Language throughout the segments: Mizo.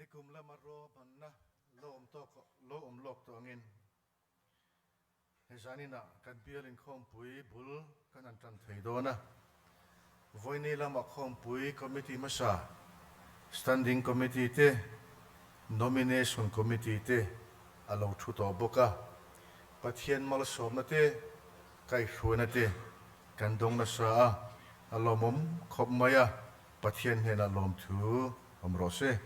Nikum lama ruahmanna lo awm tawk lo awm lawk tawh angin he zaninah kan bial inkhawmpui bul kan han tan thei dawn a. Vawiini lama khawmpui committee hmasa, Standing Committee te, Nomination Committee te a lo thu tawh bawk a. Pathian malsawmna te, kaihhruaina te kan dawng nasa a, a lawmawm khawp mai a. Pathian hnenah lawmthu awm rawh se.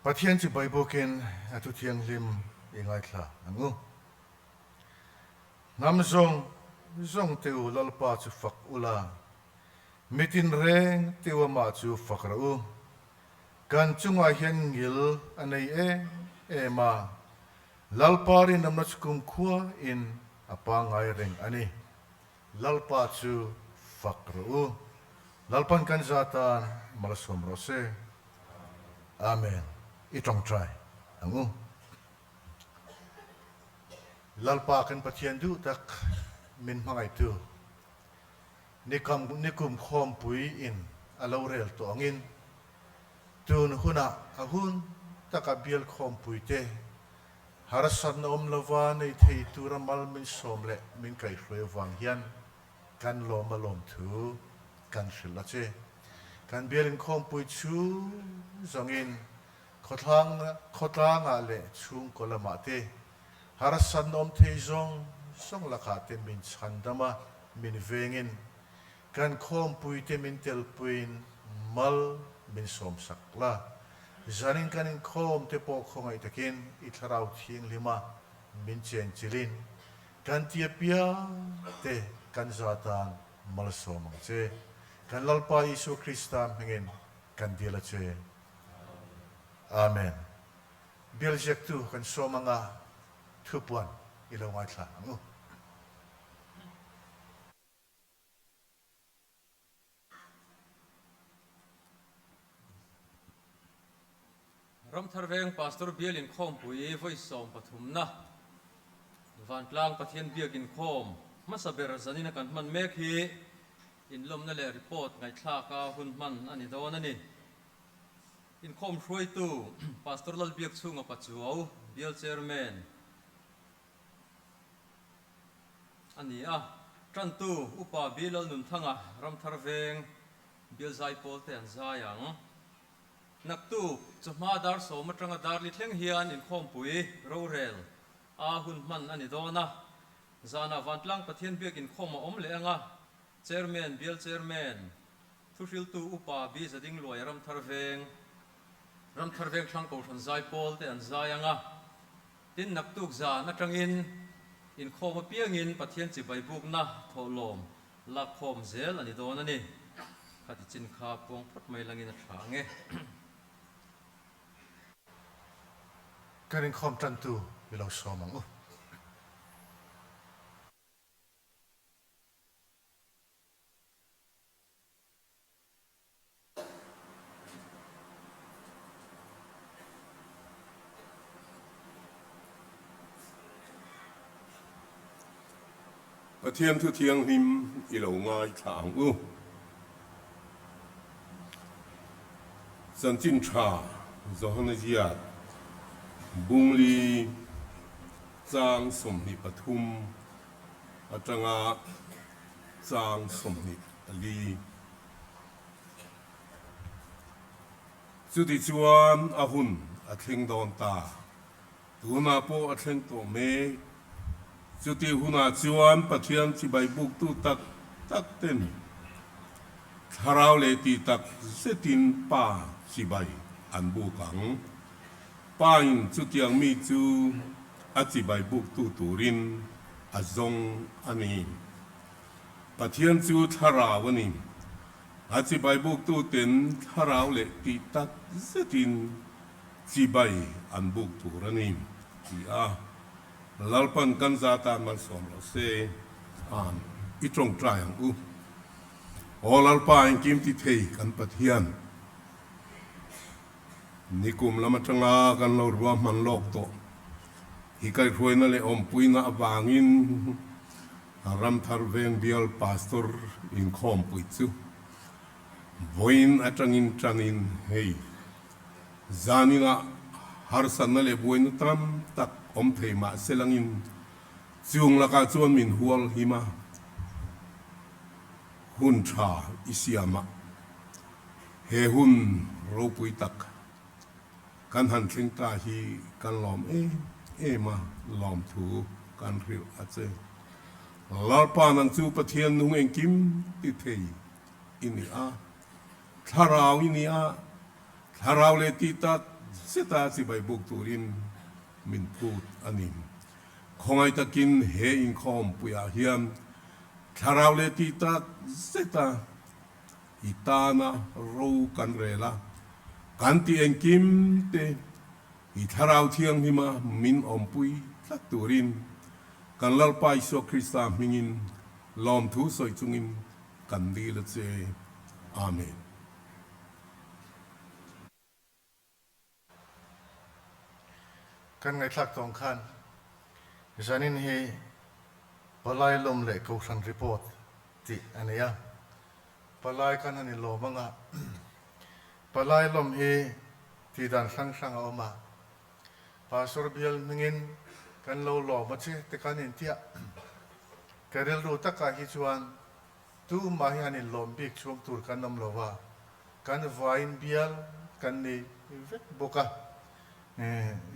Pathian chu Baibukin a thu thianghlim i ngaithla ang u. Hnam zawng zawng te u Lalpa chu fak ula, mitin reng te u amah chu fak rawh u. Kan chungah hian ngil a nei em em a, Lalpa rinawmna chu kumkhua in a pangngai reng a ni. Lalpa chu fak rawh u. Lalpan kan za tan malsawm rawh se. Amen. I tawngtai ang u. Lalpa kan Pathian duh tak min hmangaihtu, nikam nikum khawmpui in a lo rel tawh angin, tun hunah a hun taka bial khawmpui te Harsatna awm lova nei thei tura mal min sawm leh min kaihhruai avang hian kan lawm a lawm thu kan hrilh a che. Kan bial inkhawmpui chhung zawngin khawthlang khawtlangah leh chhungkaw lamah te harsatna awm thei zawng zawng lakah te min chhandam a, min vengin Kan khawmpuite min telpuiin mal min sawmsak la. Zanin kan inkhawm te pawh khawngaih takin i thlarau thianghlima min chenchilhin kan tia piang te kan za tan malsawm ang che. Kan Lalpa Isua Krista hmingin kan dil a che. Amen. Bial ziaktu kan sawm anga thupuan i lo ngaithla ang u. Ramthar Veng Pastor Bial Inkhawmpui vawi sawmpathumna Vantlang Pathian Biak Inkhawm hmasa ber zanina kan hman mek hi inlawmna leh report ngaihthlaka hun hman a ni dawn a ni. Inkhawm hruaitu Pastor Lalbiakchhunga Pachuau, Bial Chairman, A ni a, tantu Upa Bi Lalnunthanga Ramthar Veng Bial Zaipawl te an zai ang. Naktuk chawhma dar sawm atanga dar li thleng hian inkhawmpui rorel a hun hman a ni dawn a. Zanah Vantlang Pathian biak inkhawm a awm leh ang a, Chairman, Bial Chairman, Thuhriltu Upa Bi Zadingluaia Ramthar Veng, Ramthar Veng Thlang Kohhran Zaipawl te an zai ang a. Tin, naktuk zan atangin inkhawm apiangin Pathian chibai bukna thawhlawm lakkhawm zel a ni dawn a ni. Khati chin kha puang phawt mai langin a tha ang e. Kan inkhawm tantu i lo sawm ang u. Pathian thu thianghlim i lo ngaithla ang u. Chanchin tha Johana ziak Bungli chang 23 atanga chang 24. Chutichuan a hun a thleng dawn ta. Tunah pawh a thleng tawh mek. Chutih hunah chuan Pathian chibai buktu tak tak ten thlarau leh tih tak zetin Pa chibai an buk ang. Pa in chutiang mi chu a chibai buktu turin a zawng a ni. Pathian chu thlarau a ni. A chibai buktuten thlarau leh tih tak zetin chibai an buk tur a ni, ti a. Lalpan kan za tan malsawm rawh se. Amen. I tawngtai ang u. Aw Lalpa engkim ti thei kan Pathian, nikum lam atanga kan lo ruahman lawk tawh hi kaihhruaina leh awmpuina avangin Ramthar Veng Bial Pastor inkhawmpui chu vawiin atangin tanin hei Zaninah harsatna leh buaina tam tak awm thei mah se langin chung lakah chuan min hual him a, hun tha i siam a, he hun ropui tak kan han thleng ta hi kan lawm em em a, lawmthu kan hrilh a che. Lalpa nang chu Pathian nung engkim ti thei i ni a, Thlarau i ni a, thlarau leh tih tak zeta chibai buk turin min phut a ni. Khawngaih takin he inkhawmpuiah hian thlarau leh tih tak zeta i tana ro kan rel a, kan tih engkim te i Thlarau Thianghlima min awmpui tlat turin kan Lalpa Isua Krista hmingin lawmthu sawi chungin Kan dil a che. Amen. Kan ngaihthlak tawng khan zanin hi Palai lawm leh Kohhran report tih a nei a, Palai khan han inlawm ang a, Palai lawm hi tih dan hrang hrang a awm a, Pastor bial hmingin kan lo lawm a che te khan intiah ka rilru takah hi chuan tumah hi han inlawm bik chhuang tur kan awm lo va, kan vain bial kan ni vek bawk a,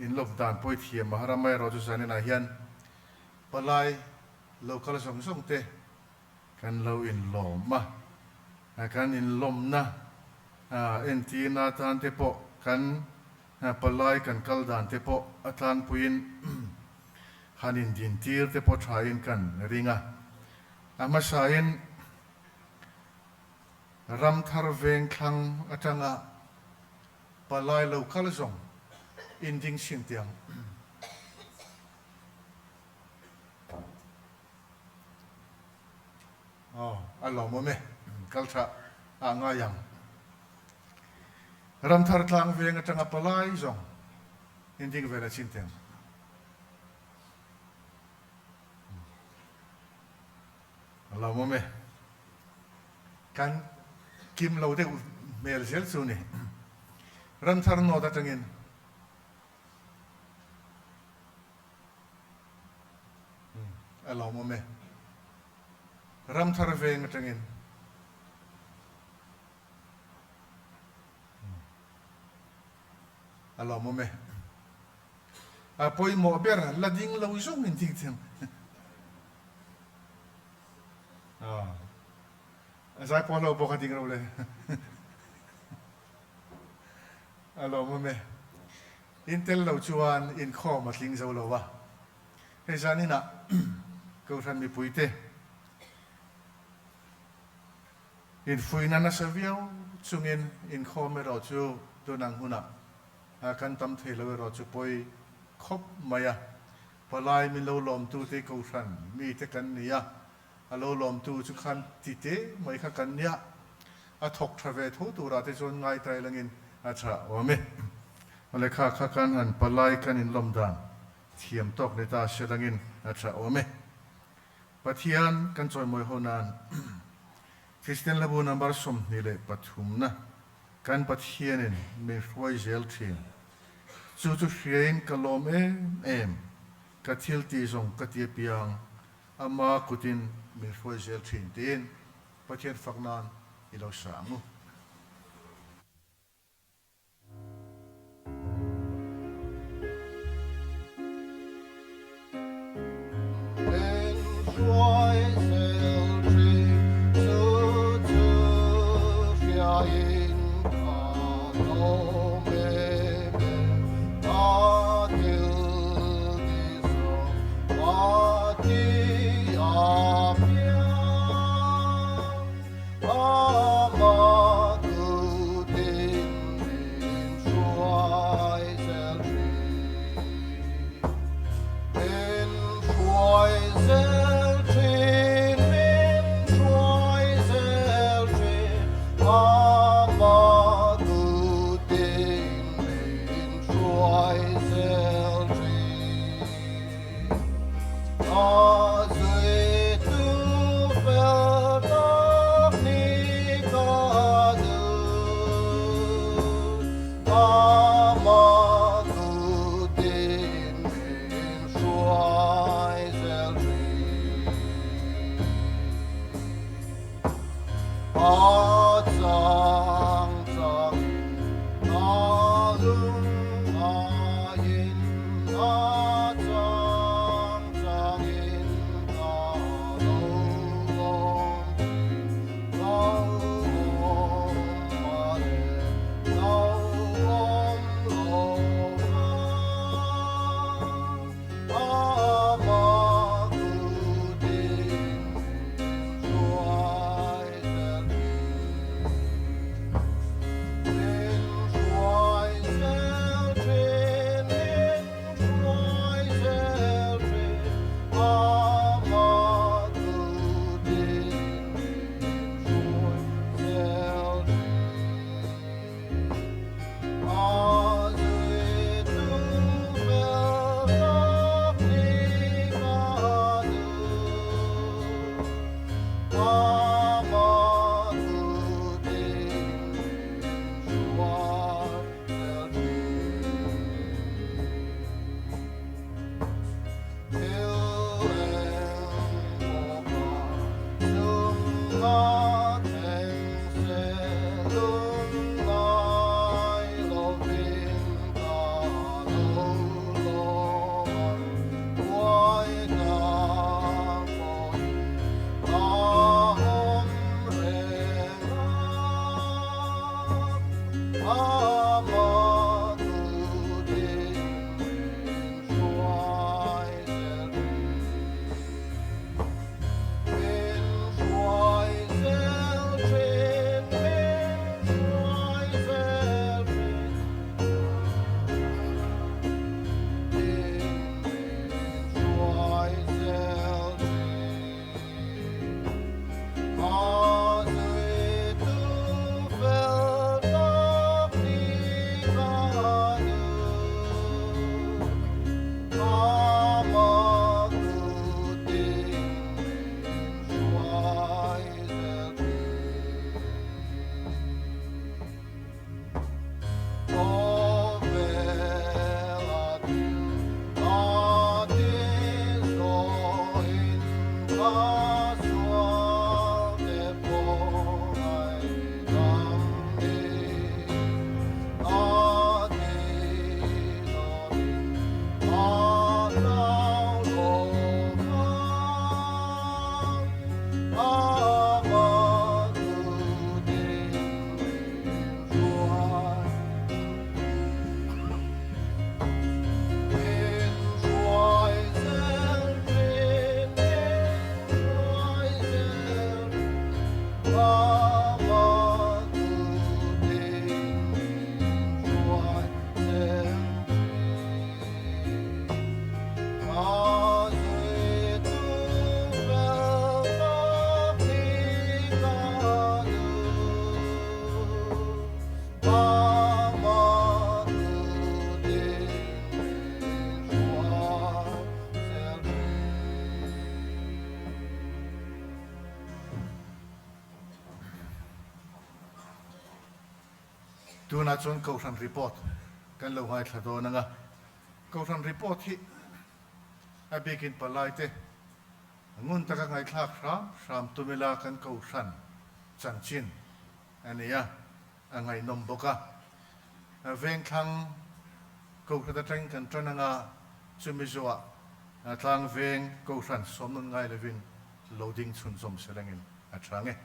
inlawm dan pawi thiam a har a, amaherawhchu zaninah hian palai local zawng zawng te kan lo inlawm a, kan inlawmna entirna atan te pawh kan Palai kan kal dan te pawh a tlangpuiin han indintir te pawh thain kan ring a. A hmasain Ramthar Vengthlang atanga palai lo kal zawng inding chhin tiang. Aw, a lawmawm e, kal tha ah ngai ang. Ramthar tlang veng atanga palai zawng in ding vel a chin teng. A lawmawm e. Kan kim lo deuh hmel zel chu ni. Ramthar North atangin. A lawmawm e. Ramthar veng atangin. A lawmawm e. A pawimawh ber la ding lo zawng in ding thiam. A zai pawh lo bawk a ding lo le. A lawmawm e. In tel lo chuan inkhawm a tling zo lo a. Hei zaninah Kohhran mipuite Infuihna nasa viau chungin inkhawm erawh chu tun ang hunah kan tam thei lo erawh chu pawi khawp mai a. Palai min lo lawmtute Kohhran mite kan ni a, a lo lawmtu chu khan ti te mai kha kan nia. A thawk tha ve tho turah te chuan ngaitai langin a tha awm e. Lehkha kha kan han palai kan inlawm dan thiam tawk ni ta se langin a tha awm e. Pathian kan chawimawi ho nan Kristian Hlabu number 23 na kan Pathianin min hruai zel thin. Chu chu hriain ka lawm em em, ka thil tih zawng ka ti apiang ama kutin min hruai zel thin tiin Pathian fak nan i lo sa ang u. Tunah chuan Kohhran report kan lo ngaithla dawn ang a, Kohhran report hi a bikin palaite ngun taka ngaihthlak hram hram tum ila kan Kohhran chanchin a ni a, a ngaihnawm bawk a. Vengthlang Kohhran atangin kan tan ang a, chumi zawhah tlang veng Kohhran sawmnawn ngai lovin lo ding chhunzawm selangin a chang e.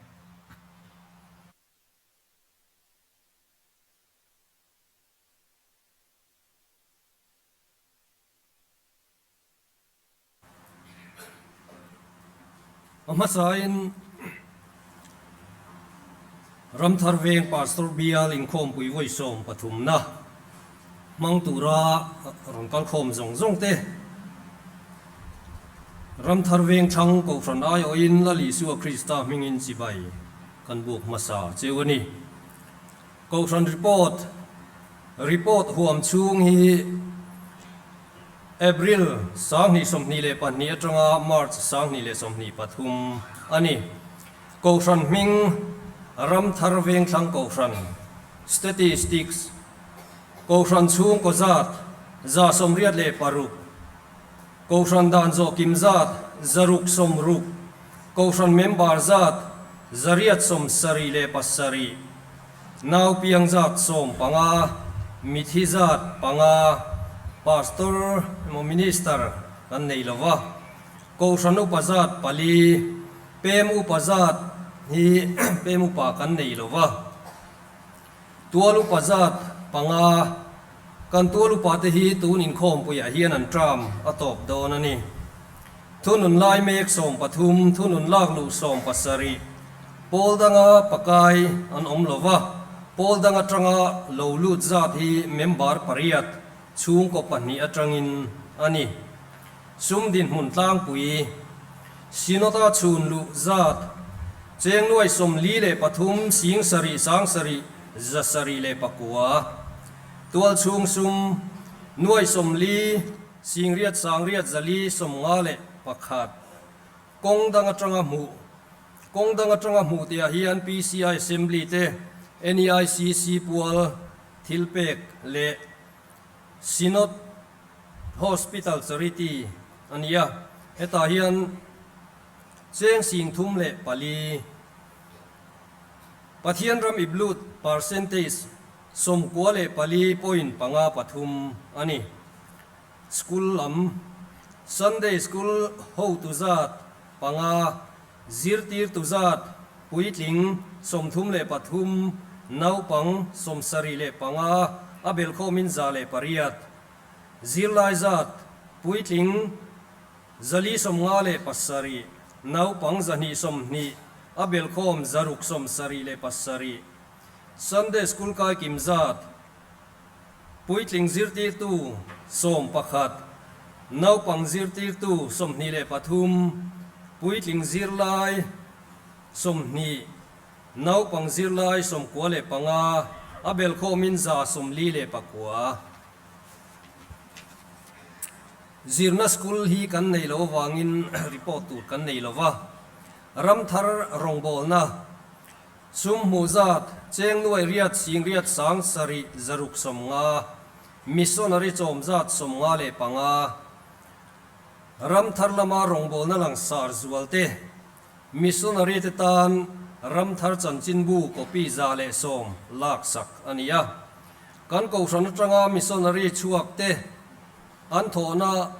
A hmasain Ramthar Veng Pastor Bial inkhawmpui vawi 13na hmang tura rawn kalkhawm zawng zawng te, Ramthar Veng thlang Kohhran aiawhin Lal Isua Krista hmingin chibai kan buk hmasa cheu a ni. Kohhran report report huam chhung hi April 2022 atanga March 2023 a ni. Kohhran hming Ramthar Vengthlang Kohhran Statistics Kohhran chhungkaw zat 186 Kohhran dan zawh kim zat 660 Kohhran member zat 877. Nau piang zat 15, mithi zat panga, Pastor emaw Minister kan nei lo va, Kohhran upa zat pali, pem upa zat hi pem upa kan nei lo va, Tual upa zat panga, kan tual upa te hi tun inkhawmpuiah hian an term a tawp dawn a ni. Thunun lai mek 13, thunun lak luh 70, pawl danga pakai an awm lo va, pawl dang atanga lo lut zat hi member pariat, chhungkaw pahnih atangin a ni. Sum dinhmun tlangpui, Synod-a chhun luh zat, cheng nuai 43 7 7 709, tualchhung sum nuai 40 8 9 451, kawng dang atanga hmuh, kawng dang atanga hmuh tihah hian PCI Assembly te, NEICC pual thilpek leh Synod Hospital Charity a ni a, hetah hian cheng 34 Pathian ram ip lut percentage 94.53 a ni. School lam Sunday School hotu zat panga, zirtirtu zat puitling 33, naupang 75, a belkhawmin 108. Zirlai zat puitling 457, naupang 220, a belkhawm 677. Sunday School kai kim zat puitling zirtirtu 11, naupang zirtirtu 23, puitling zirlai 20, naupang zirlai 95, a belkhawmin 149. Zirna school hi kan nei lo avangin report tur kan nei lo va, ramthar rawngbawlna, sum hmuh zat, cheng nuai riat 8 7 650, missionary chawm zat 55, ramthar lama rawngbawlna langsar zual te, missionary te tan ramthar chanchinbu copy 110 laksak a ni a. Kan kohhran atanga missionary chhuak te an thawhna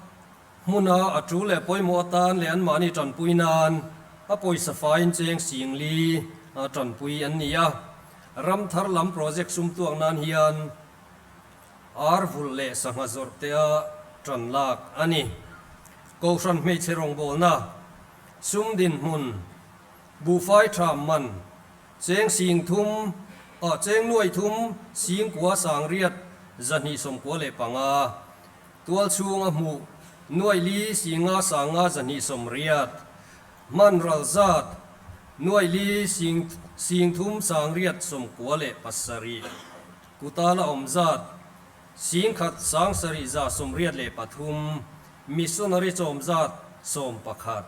hmuna a tul leh pawimawh atan leh anmahni tanpui nan a pawisa faiin cheng 4000 tanpui an ni a. Ramthar lam project sum tuak nan hian ar vulh leh sangha zawrh te a tan lak a ni. Kohhran hmeichhe rawngbawlna, sum dinhmun, buhfai tha man, Cheng 3,000, ah cheng 3 9 8 295, tual chhunga hmuh 4 5 5 280, hman ral zat 4 3 897, kutala awm zat 1 7 783, missionary chawm zat 11.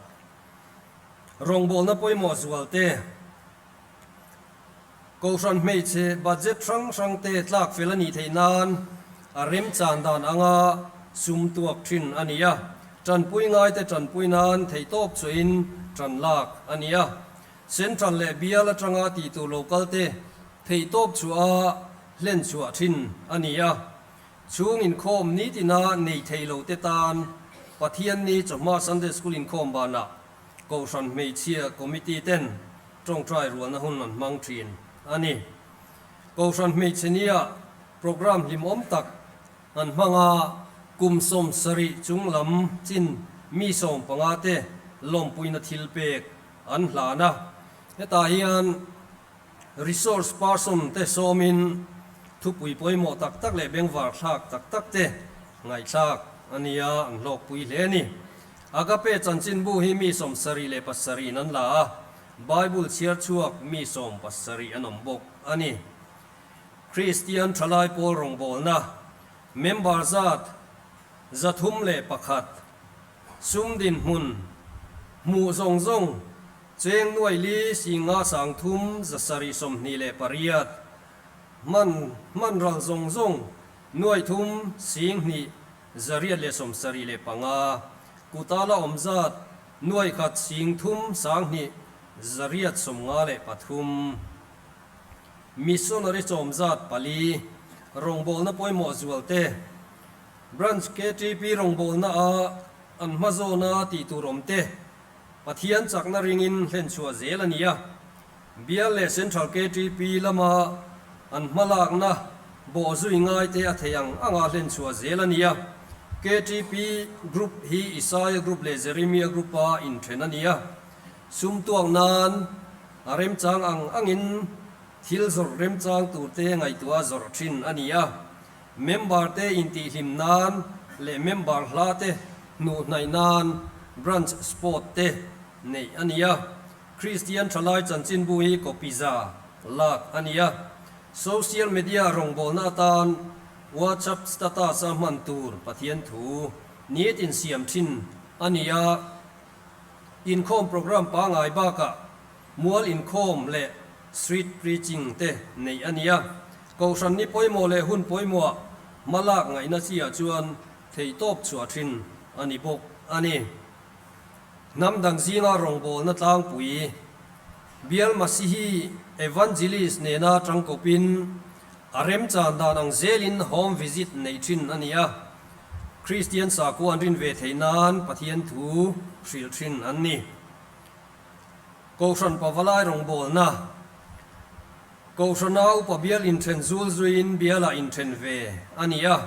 Rawngbawlna pawimawh zual te, Kohhran hmeichhe budget hrang hrang te tlak fel a nih theih nan a remchan dan anga sum tuak thin a ni a, tanpui ngaite tanpui nan theihtawp chuahin tan lak a ni a. Central leh bial atanga tihtur lo kal te theihtawp chhuah a hlen chhuah thin a ni a. Chhung inkhawm nitina nei thei lo te tan Pathianni chawhma Sunday School inkhawm banah Kohhran Hmeichhia Committee ten tawngtai rualna hun an hmang thin a ni. Kohhran Hmeichhe nia programme hlimawm tak an hmang a, kum 70 chung lam chin mi 15 te lawmpuina thil pek an hlan a. Hetah hian Resource person te sawmin thupui pawimawh tak tak leh bengvar thlak tak tak te ngaihthlak a nia, an hlawkpui hle a ni. Agape chanchinbu hi mi 77 in an la a, Bible chhiar chhuak mi 70 an awm bawk a ni. Kristian thalai pawl rawngbawlna member zat 301, sum dinhmun hmuh zawng zawng Cheng 4 5 3 728, hman hman ral zawng zawng 3 2 175, kutala awm zat 1 3 2 153. Missionary chawm zat pali, rawngbawlna pawimawh zual te, Branch ktp rawngbawlna a an hma zawna tih tur awm te, Pathian chakna ringin hlenchhuah zel a ni a. Bial leh Central ktp lama an hmalakna bawhzui ngaite a theih ang anga hlenchhuah zel a ni a. Ktp Group hi Isaia Group leh Jeremia Group-a inthen a ni a. Sum tuak nan a remchang ang angin thil zawrh remchang turte ngaihtuah a zawrh thin a ni a. Member te intihhlim nan leh member hla te hnuh hnaih nan Branch Sport te neih a ni a. Kristian thalai chanchinbu hi copy za lak a ni a. Social media rawngbawlna atan WhatsApp status a hman tur Pathian thu nitin siam thin a ni a. Inkhawm programme pangngai bakah mual inkhawm leh street preaching te neih a ni a. Kohhran ni pawimawh leh hun pawimawhah hma lak ngaihna chiah chuan theihtawp chhuah thin a ni bawk a ni. Hnam dang zinga rawngbawlna tlangpui Bial Masihi Evangelist nena tangkawpin a remchan dan ang zelin home visit neih thin a ni a. Kristian sakhua an rin ve theih nan Pathian thu hrilh thin an ni. Kohhran Pavalai rawngbawlna Kohhrana upa bial inthen zul zuiin bialah inthen ve a ni a.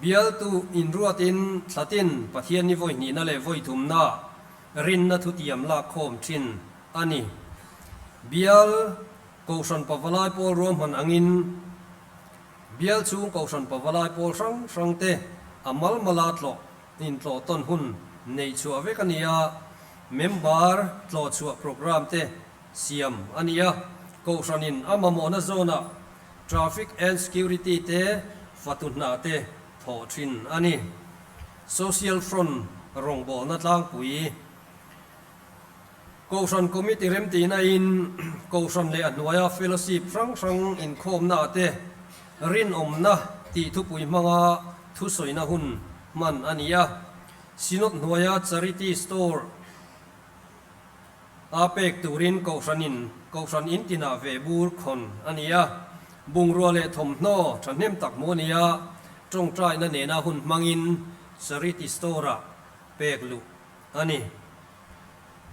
Bialtu inruatin thlatin Pathian ni vawi hnihna leh vawi thumna rinna thutiam lakkhawm thin a ni. Bial Kohhran Pavalai pawl ruahman angin Bial chhung Kohhran Pavalai pawl hrang hrangte a malmala tlawh intlawh tawn hun neih chhuah vek a ni a, member tlawh chhuah programme te siam a ni a, Kohhranin a mamawhna zawnah Traffic and Security te fatu hna te thawh thin a ni. Social Front rawngbawlna tlangpui Kohhran Committee remtihna in Kohhran leh a hnuaia Fellowship hrang hrang inkhawmna ah te rinawmna tih thupui hmanga thusawina hun hman a ni a. Synod hnuaia Charity Store A pek turin Kohhranin Kohhran in tinah ve bur khawn a ni a, bungrua leh thawmhnaw thahnem tak hmuh a ni a, tawngtaina nena hun hmangin Charity Store-ah pek luh a ni.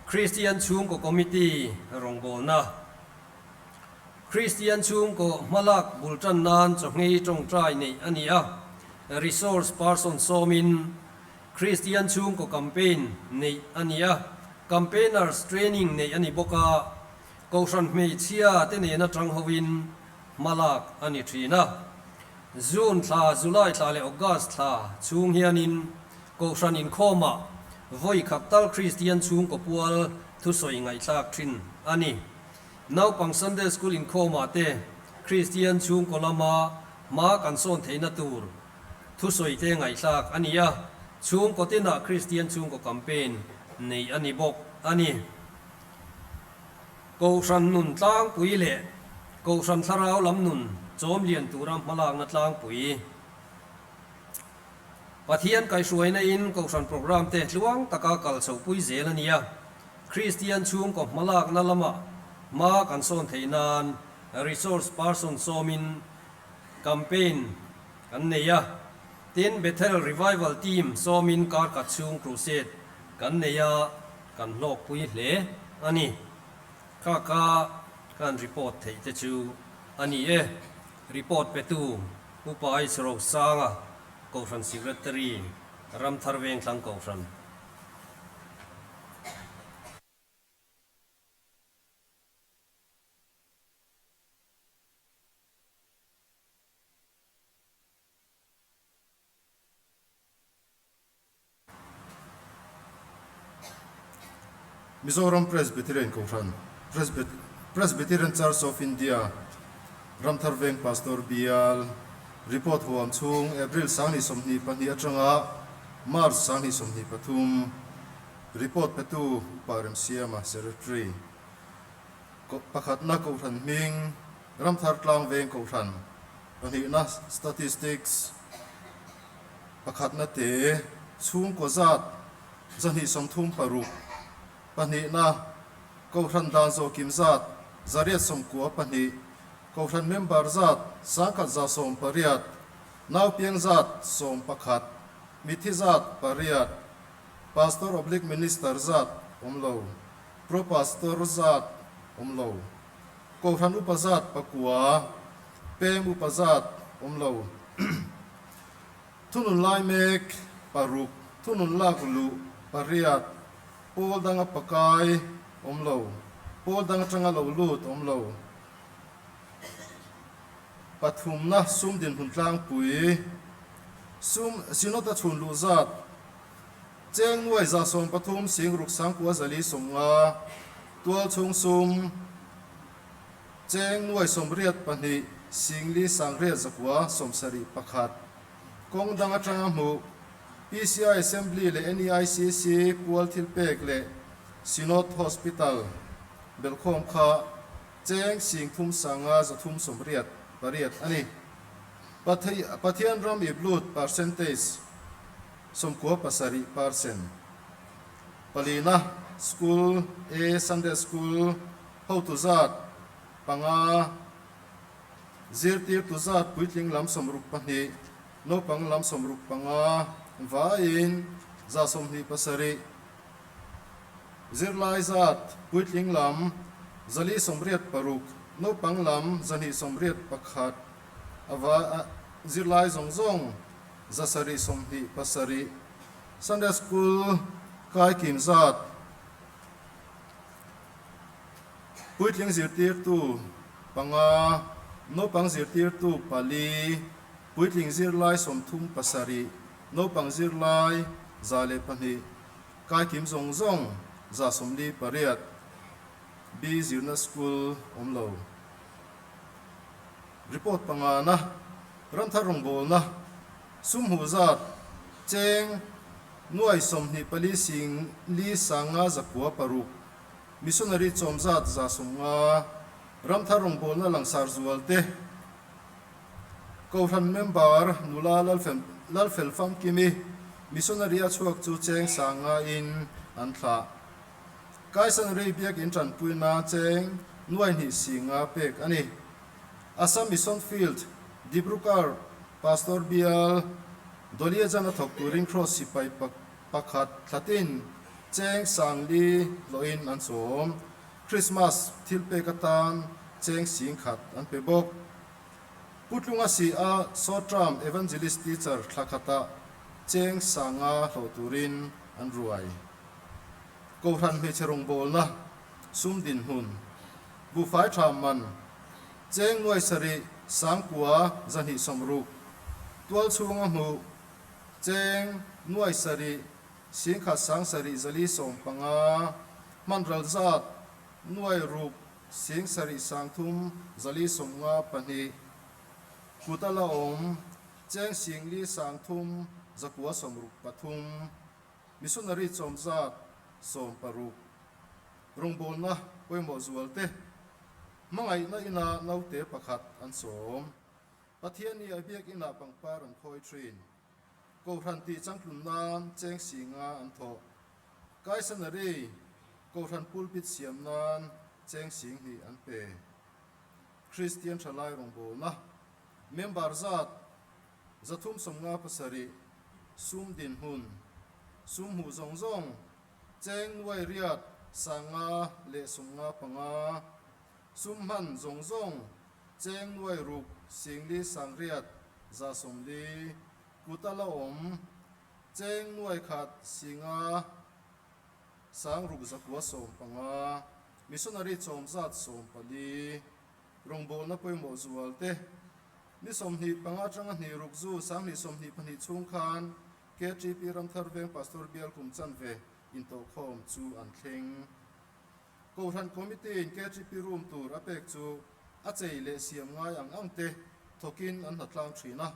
Kristian Chhungkaw Committee rawngbawlna Kristian Chhungkaw hmalak bul tan nan chawhngei tawngtai neih a ni a, Resource Person sawmin Kristian chhungkaw campaign neih a ni a, campaigners training neih a ni bawk a, Kohhran hmeichhia te nena tang hoin hma lak a ni thin a. June thla, July thla leh August thla chhung hianin Kohhran inkhawmah vawi khat tal Kristian chhungkaw pual thusawi ngaihthlak thin a ni. Naupang Sunday School inkhawmah te Kristian chhungkaw lama hma kan sawn theihna tur Thusawi te ngaihthlak a ni a, chhungkaw tinah Kristian chhungkaw campaign neih a ni bawk a ni. Kohhran nun tlangpui leh Kohhran thlarau lam nun chawm lian tura hmalakna tlangpui. Pathian kaihhruaina in Kohhran programme te tluang taka kal chhohpui zel a ni a, Kristian chhungkaw hmalakna lamah hma kan sawn theih nan resource person sawmin Campaign kan nei a, tin Bethel Revival Team sawmin kar khat chhung crusade kan nei a, kan hlawkpui hle a ni. Kha kha kan report theih te chu a ni e. Report petu Upa H Rosanga, Kohhran Secretary, Ramthar Vengthlang Kohhran. Mizoram Presbyterian Kohhran, Presbyterian Church of India, Ramthar Veng Pastor Bial, Report huam chhung April 2022 atanga March 2023 Report petu Upa Remsiama, Secretary. Pakhatna Kohhran hming, Ramthar Tlang Veng Kohhran, pahnihna Statistics, pakhatna te chhungkaw zat 236, pahnihna Kohhran dan zawhkim zat 892. Kohhran member zat 1118, naupiang zat 11, mithi zat pariat, Pastor oblique Minister zat awm lo, Pro Pastor zat awm lo, Kohhran upa zat pakua, peng upa zat awm lo. Thunun lai mek paruk, thunun lak luh pariat, pawl danga pakai awm lo, pawl dang atanga lo lut awm lo. Pathumna sum dinhmun tlangpui, sum Synod a chhun luh zat, cheng nuai 130 sing ruk sangkua zali 50, tual chhung sum, cheng nuai 84 sing li sang riat zakua 71, kawng dang atanga hmuh, PCI Assembly leh NEICC pual thil pek leh Synod Hospital belhkhawm kha cheng 300 388 a ni. Pathian ram ip lut percentage 97%. Palina School A Sunday School hotu zat panga, zirtirtu zat puitling lam 62, naupang lam 65, vaiin 127. Zirlai zat puitling lam 486, naupang lam 281, a zirlai zawng zawng 727. Sunday School kai kim zat puitling zirtirtu panga, naupang zirtirtu pali, puitling zirlai 37, naupang zirlai 102, kai kim zawng zawng 148. B zirna school awm lo. Report pangana, Ramthar rawngbawlna, sum hmuh zat, cheng, nuai 24 sing li sanga zakua paruk, missionary chawm zat 150, Ramthar rawngbawlna langsar zual te, Kohhran member nula Lalfel Famkimi, missionary a chhuak chu cheng sanga in an thlah. Kaisan rei biakin tanpuina cheng nuai hnih singa pek a ni. Assam Mission Field, Dibrugarh, Pastor Bial, Doliajan a thawk turin Kraws sipai pakhat thlatin cheng 4000 hlawhin an chawm. Christmas thil pek atan cheng 10,000 an pe bawk. Putlunga si a short term evangelist teacher thla khatah cheng 5000 hlawh turin an ruai. Kohhran hmeichhe rawngbawlna sum dinhmun, buhfai tha man, cheng nuai sarih sangkua 260, tual chhunga hmuh, cheng nuai sarih 10,000 sang sarih zali 15, hman ral zat nuai ruk 7 sang thum zali 52, kut a la awm, cheng 4,000 sang thum zakua 63, Missionary chawm zat 60. Rawngbawlna pawimawh zual te hmangaihna ina naute pakhat an sawm. Pathian i a biak inah pangpar an khawi thin. Kohhran tih changtlun nan cheng 50 an thawh. Kaisanary Kohhran pulpit siam nan cheng 2000 an pe. Kristian thalai rawngbawlna member zat 357, sum dinhmun, sum hmuh zawng zawng, cheng nuai riat 500 leh 55, sum hman zawng zawng, cheng nuai ruk 4,000 sang riat 140, kut a la awm, cheng nuai khat 5,000 sang ruk zakua 15, missionary chawm zat 14, rawngbawlna pawimawh zual te. Ni 25 atanga hnih ruk zu 2022 chhung khan KTP Ramthar Veng Pastor Bial kum chanve intawhkhawm chu an thleng. Kohhran Committee in KTP room tur a pek chu a chei leh siam ngai ang ang te thawkin an hnatlang thin a.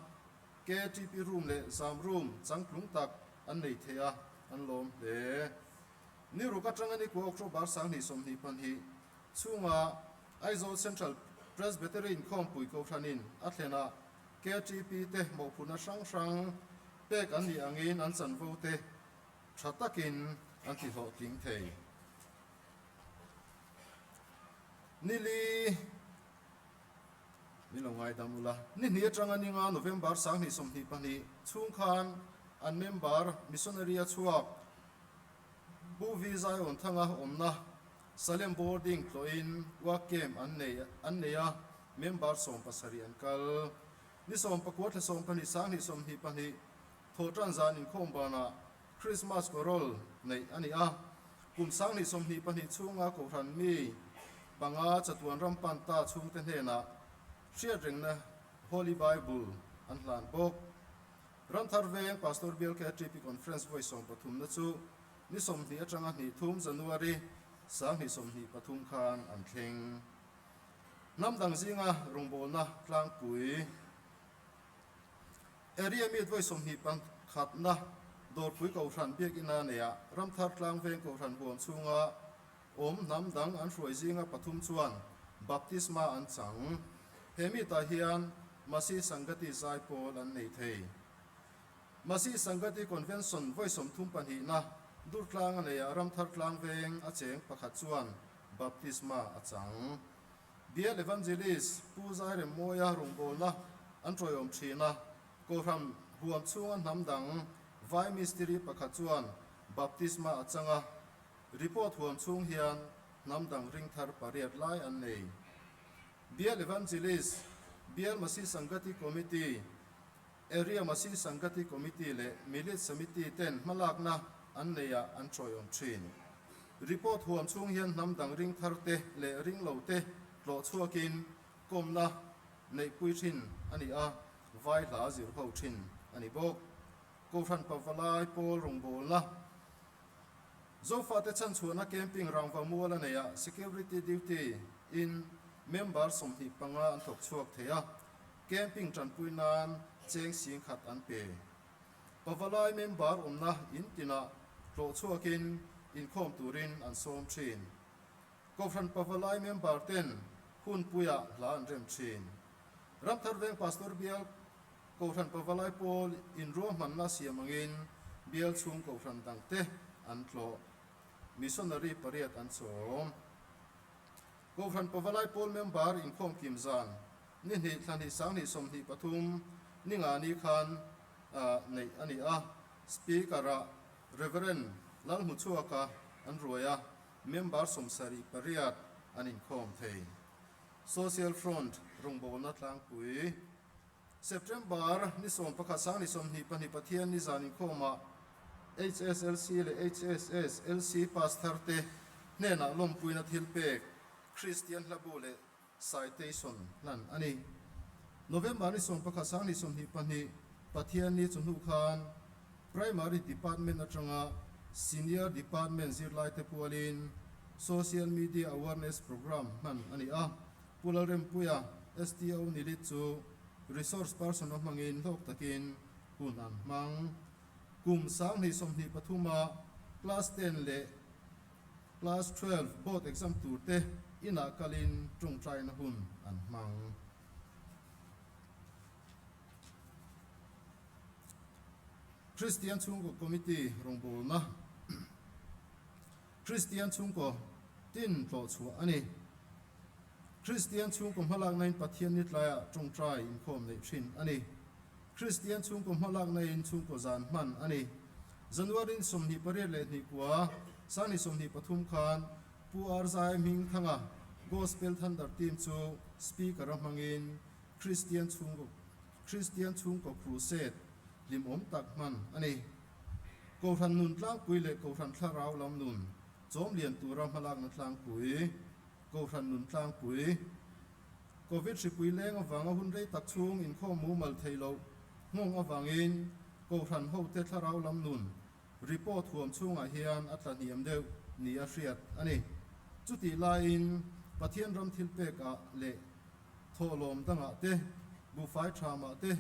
KTP room leh zam room changtlung tak an nei thei a, an lawm hle. Ni ruk atanga ni kua October 2022 chhunga Aizawl Central Presbytery inkhawmpui Kohhranin a thlenah KTP te mawhphurhna hrang hrang pek an nih angin an chanvo te tha takin an ti hlawhtling thei. Nili. Min lo ngaidam ula. Ni hnih atanga ninga November 2022 chhung khan an member missionary a chhuak Pu Vi Zion Thanga awmna Salem Boarding tlawhin work camp an nei an nei a, member 17 an kal. Ni 19 thla 12 2022 thawhtan zan inkhawm banah Krismas Carol neih a ni a, kum 2022 chhunga Kohhran mi panga chatuan ram pan ta chhungte hnenah hriatrengna Holy Bible an hlan bawk. Ramthar Veng Pastor Bial KTP Conference vawi sawmpathumna chu ni 20 atanga hnih thum January 2023 khan an thleng. Hnam dang zinga rawngbawlna tlangpui. Area Meet vawi 20 pakhatna Dawrpui Kohhran Biakina neia Ramthar Tlangveng Kohhran huam chhunga awm hnam dang an hruai zinga pathum chuan baptisma an chang. He meet-ah hian Masi Sangati zai pawl an nei thei. Masi Sangati Convention vawi 32na Durtlang a neia Ramthar Tlangveng a cheng pakhat chuan baptisma a chang. Bial Evangelist Pu Zairemmawia rawngbawlna an tawiawm thin a, Kohhran huam chhunga hnam dang Vai Mistiri pakhat chuan baptisma a chang a, report huam chhung hian hnam dang ring thar pariat lai an nei. Bial Evangelist, Bial Masi Sangati Committee, Area Masi Sangati Committee leh Milit Samiti ten hmalakna an neiah an tawiawm thin. Report huam chhung hian hnam dang ring thar te leh ring lo te tlawh chhuakin kawmna neihpui thin a ni a, vai hla zir ho thin a ni bawk. Kohhran Pavalai pawl rawngbawlna Zofate chhanchhuahna camping rangva mual a nei a, security duty in member 25 an thawk chhuak thei a, camping tanpui nan cheng 10,000 an pe. Pavalai member awmna in tinah tlawh chhuakin inkhawm turin an sawm thin. Kohhran Pavalai member ten hunpuiah hla an rem thin. Ramthar Veng Pastor Bial Kohhran Pavalai pawl inruahmanna siam angin bial chhung kohhran dangte an tlawh. Missionary pariat an chawm. Kohhran Pavalai pawl member inkhawm kim zan ni hnih thla hnih 2023 ni nga ni khan neih a ni a. Speaker-ah Reverend Lalhmuchhuaka an ruai a, member 78 an inkhawm thei. Social Front rawngbawlna tlangpui. September ni 11 2022 Pathian ni zan inkhawmah HSLC leh HSS LC pass thar te hnenah lawmpuina thil pek Kristian hlabu leh citation hlan a ni. November ni 11 2022 Pathian ni chu hnu khan Primary Department atanga Senior Department zirlaite pualin Social Media Awareness Programme hman a ni a. Pu Lalrempuia, STO Nilit chu Resource Person a hmangin hlawk takin hun an hmang. Kum 2023 a Class 10 leh Class 12 Board Exam turte inah kalin tawngtaina hun an hmang. Kristian Chhungkaw Committee rawngbawlna Kristian chhungkaw tin tlawh chhuah a ni. Kristian chhungkaw hmalaknain Pathian ni tlaiah tawngtai inkhawm neih thin a ni. Kristian chhungkaw hmalaknain chhungkaw zan hman a ni. January 28 leh 29, 2023 khan Pu Arzai Hmingthanga Gospel Thunder Team chu Speaker a hmangin Kristian chhungkaw Kristian chhungkaw Crusade hlimawm tak hman a ni. Kohhran nun tlangpui leh Kohhran thlarau lam nun chawm lian tura hmalakna tlangpui, Kohhran nun tlangpui. Covid hripui leng avanga hun rei tak chhung inkhawm mumal thei loh nghawng avangin Kohhran hote thlarau lam nun report huam chhungah hian a tla hniam deuh ni a hriat a ni. Chutih laiin Pathian ram thil pekah leh thawhlawm dangah te, buhfai thamah te,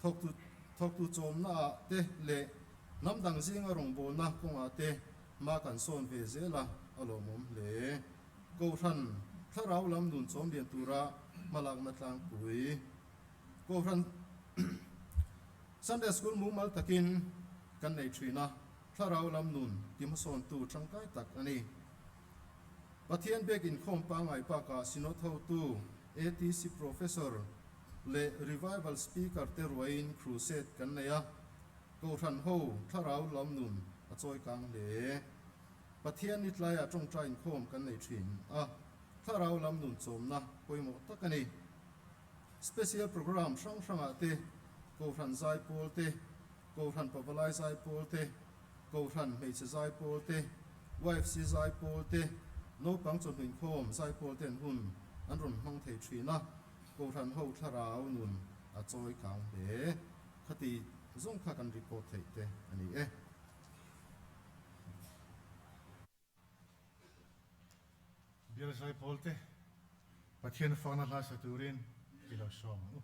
thawktu thawktu chawmnaah te leh hnam dang zinga rawngbawlna kawngah te hma kan sawn ve zel a, a lawmawm hle. Kohhran thlarau lam nun chawm lian tura hmalakna tlangpui. Kohhran Sunday School mumal takin kan nei thin a, thlarau lam nun tihmasawntu tangkai tak a ni. Pathian biak inkhawm pangngai bakah Synod hotu ATC Professor. leh Revival Speaker te ruaiin Crusade kan nei a, Kohhran ho thlarau lam nun a chawi kang hle. Pathian ni tlaiah tawngtai inkhawm kan nei thin a, thlarau lam nun chawmna pawimawh tak a ni. Special Programme hrang hrangah te, Kohhran zaipawl te, Kohhran pavalai zaipawl te, Kohhran hmeichhe zaipawl te, YFC zaipawl te, naupang chawhnu inkhawm zaipawl ten hun an rawn hmang thei thin a, Kohhran ho thlarau nun a chawi kang hle. Khati zawng kha kan report theih te a ni e. Bial zaipawl te Pathian fakna hla sa turin i lo sawm ang u.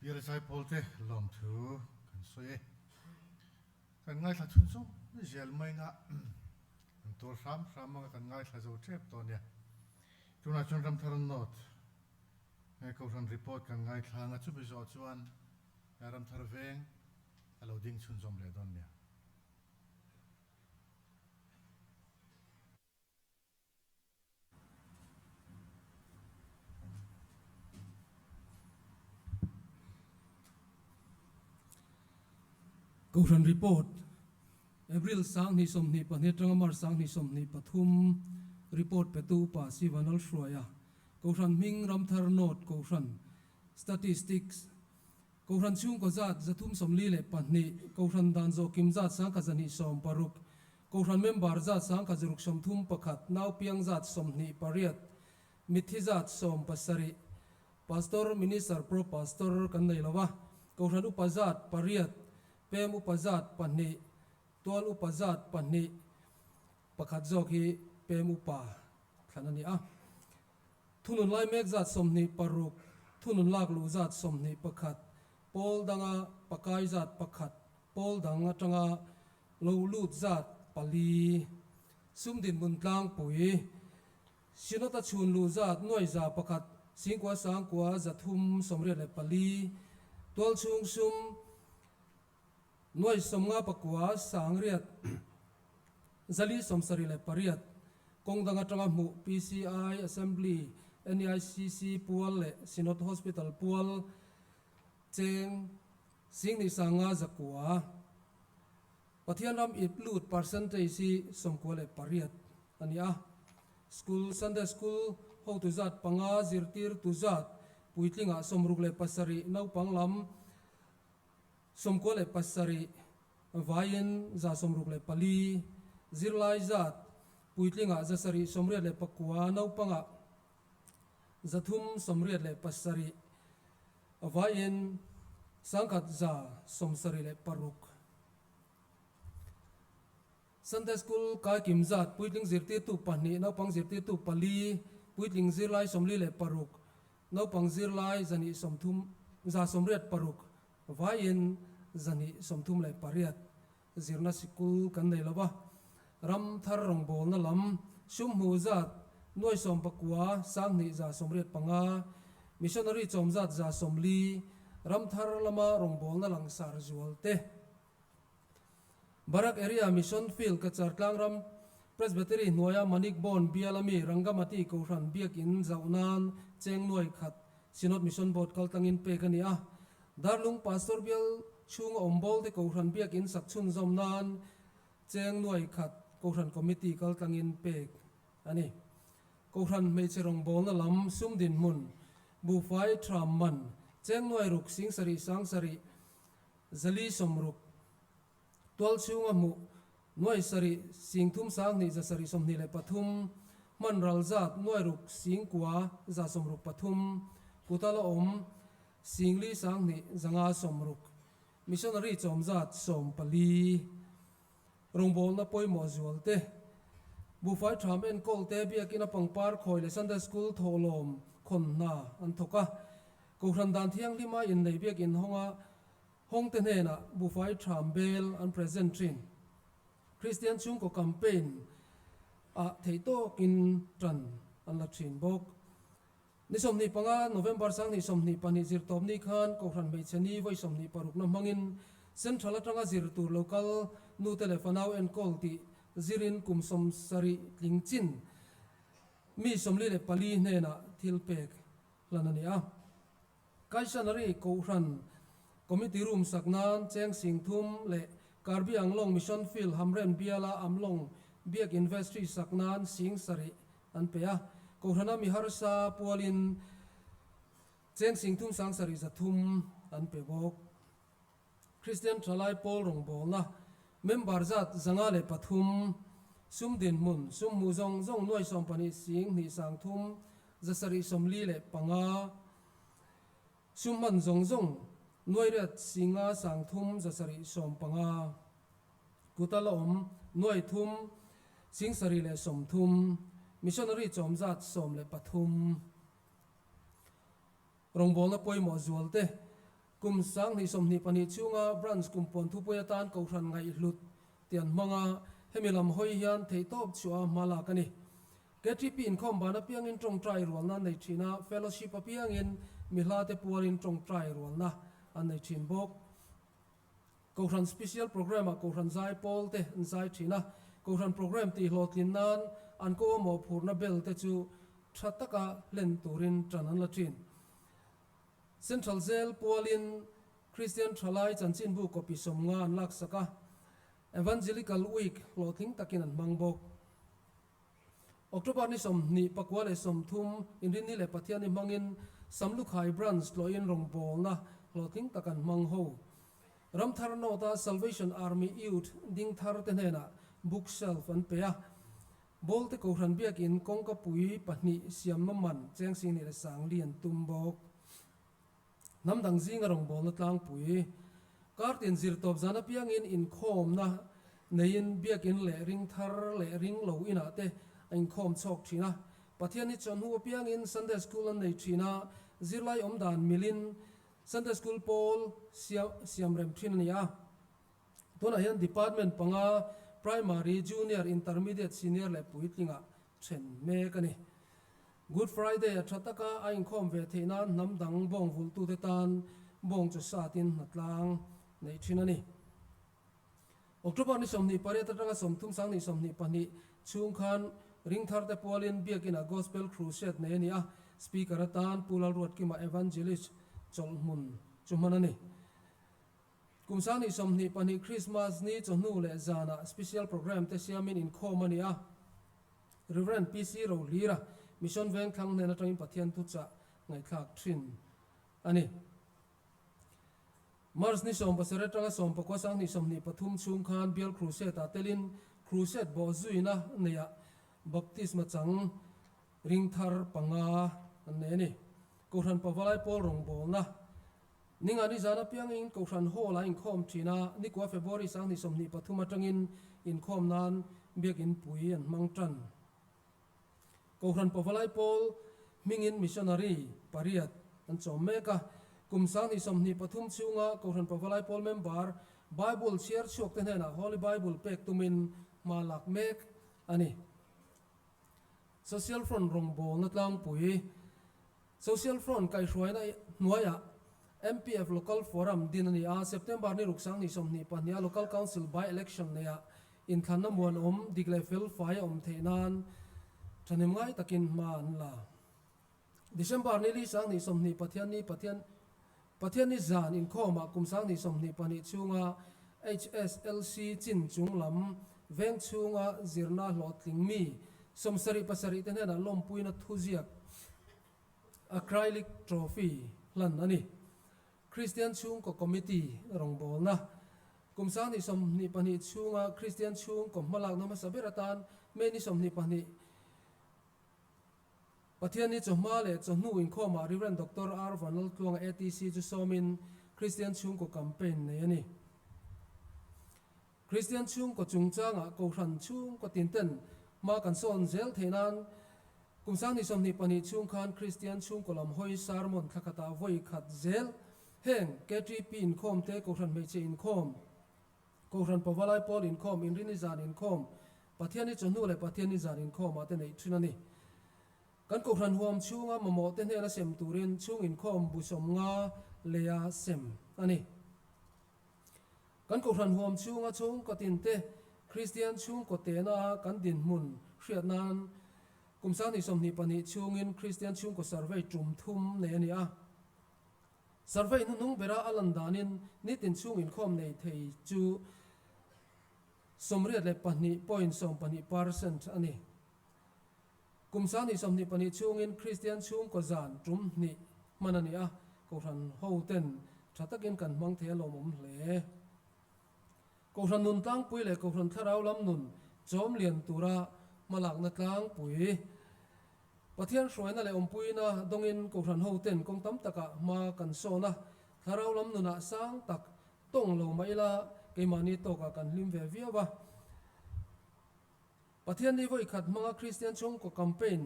Bial Zaipawl te lawmthu kan sawi e. Kan ngaithla chhun zawng zel mai nga kan tur hram hram anga kan ngaithla zo tep tawh nia. Tunah chuan Ramthar North Kohhran report kan ngaithla anga chumi zawh chuan Ramthar Veng a lo ding chhunzawm leh dawn nia. Kohhran Report, April 2022 atanga March 2023 report petu Upa Sivanal Hruaia, Kohhran hming Ramthar North Kohhran, Statistics, Kohhran chhungkaw zat 342, Kohhran dan zawh kim zat 1260, Kohhran member zat 1631, naupiang zat 28, mitthi zat 17, Pastor, Minister, Pro Pastor kan nei lo a, Kohhran upa zat pariat, pem upa zat pahnih, tual upa zat pahnih, pakhat zawk hi pem upa thlan a ni a. Thunun lai mek zat 26, thunun lak luh zat 21, pawl danga pakai zat pakhat, pawl dang atanga lo lut zat pali, sum dinhmun tlangpui, Synod-a chhun luh zat nuai za pakhat, singkua sangkua zathum 84, tualchhung sum nuai sawmnga pakua sangriat zali 78, kawng dang atanga hmuh PCI Assembly, NEICC pual leh Synod Hospital pual cheng singni sanga zakua. Pathian ram ip lut percentage hi 98 a ni a. School, Sunday School hotu zat panga zirtirtu zat puitlingah 67 naupang lam 97 vaiin 164 zirlai zat puitlingah 789 naupangah 387 vaiin 1176. Sunday School kai kim zat puitling zirtirtu pahnih naupang zirtirtu pali puitling zirlai 46 naupang zirlai 130 186 vaiin 138 zirna sikul kan nei lo a. Ram thar rawngbawlna lam sum hmu zat nuai sawm pakua sang hnih za 85 missionary chawm zat 140 ram thar lama rawngbawlna langsar zual te. Barak Area Mission Field Cachar Tlangram Presbytery hnuaia Manik Bon bial ami Rangamati Kohhran Biakin zauh nan cheng nuai khat Synod Mission Board kaltlangin pek a ni a. Darlung Pastor bial chhunga awm bawl te Kohhran Biakin sak chhunzawm nan cheng nuai khat Kohhran Committee kaltlangin pek a ni. Kohhran hmeichhe rawngbawlna lam sum dinhmun buhfai tham man cheng nuai ruk sing sarih sang sarih zali sawmruk tual chhunga hmuh nuai sarih sing thum sang hnih zasarih 23 hman ral zat nuai ruk sing kua za 63 kutala awm sing li sang hnih zanga sawmruk missionary chawm zat 14 rawngbawlna pawimawh zual te buhfai tham enkawl te biakin a pangpar khawi leh Sunday School thawhlawm khawn hna an thawk a. Kohhran dan thianghlima innei biakin hawnga hawng te hnenah buhfai tham bel an present thin. Kristian chhungkaw campaign ah theih tawkin tan an la thin bawk. Ni 25 November 2022 zirtawp ni khan Kohhran hmeichhe ni vawi 26 na hmangin Central atanga zir tur local nu te leh fanau enkawl tih zirin kum 70 tling chin mi 44 hnenah thil pek hlan a ni a. Kaishanari Kohhran Committee Room sak nan cheng sing thum leh Karbi Anglong Mission Field Hamren Biala Amlong Biak Investry sak nan sing sarih an pe a. Kohhrana mi harsa pualin cheng sing thum sang sarih zathum an pe bawk. Kristian Thalai Pawl rawngbawlna member zat 103 sum dinhmun sum hmuh zawng zawng nuai 12 sing hnih sang thum zasarih 45 sum hman zawng zawng nuai riat singa sang thum zasarih 15 kuta la awm nuai thum sing sarih leh 30 missionary chawm zat 13 rawngbawlna pawimawh zual te. Kum 2022 chhunga Branch kumpuan thupui atan Kohhran ngaihhlut tih an hmang a, hemi lam hawi hian theihtawp chhuah a hma lak a ni. KTP inkhawm ban apiangin tawngtai rualna an nei thin a, Fellowship apiangin mi hlate pualin tawngtai rualna an nei thin bawk. Kohhran Special Programme ah Kohhran zai pawl te an zai thin a, Kohhran Programme tih hlawhtlin nan an ko a mawhphurhna bel te chu tha taka hlen turin tan an la thin. Central Jail pualin Kristian Thalai chanchinbu copy 50 an laksak a, Evangelical Week hlawhtling takin an hmang bawk. October ni 24 leh 30 Inrinni leh Pathianni hmangin Samlukhai Branch tlawhin rawngbawlna hlawhtling tak an hmang ho. Ramthar North-a Salvation Army Youth ding thar te hnenah book shelf an pe a. Bawlte Kohhran Biakin kawngka pui pahnih siamna man cheng 20,004 an tum bawk. Hnam dang zinga rawngbawlna tlangpui kartin zirtawp zan apiangin inkhawmna neiin biakin leh ring thar leh ring lo inah te a inkhawm chhawk thin a. Pathian hi chawhnu apiangin Sunday School an nei thin a, zirlai awmdan milin Sunday School pawl siamrem thin a ni a. Tunah hian Department panga Primary, Junior, Intermediate, Senior leh puitlingah then mek a ni. Good Friday a tha taka a inkhawm ve theih nan hnam dang bawng vulhtute tan bawng chu satin hnatlang neih thin a ni. October ni 28 atanga 30 2022 chhung khan ringtharte pualin Biakinah Gospel Crusade nei a ni a, Speaker atan Pu Lalruatkima Evangelist chawlhhmun chu hman a ni. Kum 2022 Christmas ni chawhnu leh zanah Special Programme te siamin inkhawm a ni a. Rev. PC Rohlira, Mission Vengthlang hnen atangin Pathian thuchah ngaihthlak thin a ni. March ni 17 atanga 19 2023 chhung khan Bial Crusade-ah telin Crusade bawhzuina neiah Baptisma chang ring thar panga an nei a ni. Kohhran Pavalai Pawl rawngbawlna Ninga ni zan apiangin Kohhran Hall a inkhawm thin a, nikua February 2023 atangin inkhawm nan Biakin pui an hmang tan. Kohhran Pavalai Pawl hmingin Missionary pariat an chawm mek a, kum 2023 chhunga Kohhran Pavalai Pawl member Bible chhiar chhuak te hnenah Holy Bible pek tumin hma lak mek a ni. Social Front rawngbawlna tlangpui Social Front kaihhruaina hnuaiah MPF Local Forum din a ni a, September ni ruk 2022 a Local Council by-election neiah inthlanna muanawm dik leh fel fai a awm theih nan thahnem ngai takin hma an la. December ni li 2020 Pathianni Pathian Pathianni zan inkhawmah kum 2022 chhunga HSLC chin chung lam veng chhunga zirna hlawhtling mi 77 te hnenah lawmpuina thuziak Acrylic Trophy hlan a ni. Kristian Chhungkaw Committee rawngbawlna kum 2022 chhunga Kristian Chhungkaw hmalakna hmasa ber atan May ni 22 Pathianni chawhma leh chawhnu inkhawmah Rev. Doctor R. Vanlaltluanga ATC chu sawmin Kristian Chhungkaw Campaign nei a ni. Kristian Chhungkaw chungchangah Kohhran chhungkaw tinten hma kan sawn zel theih nan kum 2022 chhung khan Kristian Chhungkaw lam hawi sermon thla khatah vawi khat zel heng KTP inkhawm te Kohhran hmeichhe inkhawm Kohhran Pavalai Pawl inkhawm, Inrini zan inkhawm, Pathianni chawhnu leh Pathianni zan inkhawmah te neih thin a ni. Kan Kohhran huam chhunga mamawh te hnena sem turin chhung inkhawm bu 50 leia sem a ni. Kan Kohhran huam chhunga chhungkaw tin te Kristian chhungkaw tehna kan dinhmun hriat nan kum 2022 chhungin Kristian chhungkaw survey tum thum nei a ni a. Survey hnuhnung bera a lan danin nitin chhung inkhawm nei thei chu 82.14 percent a ni. Kum 2022 chhungin Kristian chhungkaw zan tum hnih hman a ni a, Kohhran hoten tha takin kan hmang thei a lawmawm hle. Kohhran nun tlangpui leh Kohhran thlarau lam nun chawm lian tura hmalakna tlangpui. Pathian hruaina leh awmpuina dawngin Kohhran hoten kawng tam takah hma kan sawn a, thlarau lam nunah sang tak tawng lo mah ila keimahni tawkah kan hlim ve viau a. Pathian ni vawi khat hmanga Kristian chhungkaw campaign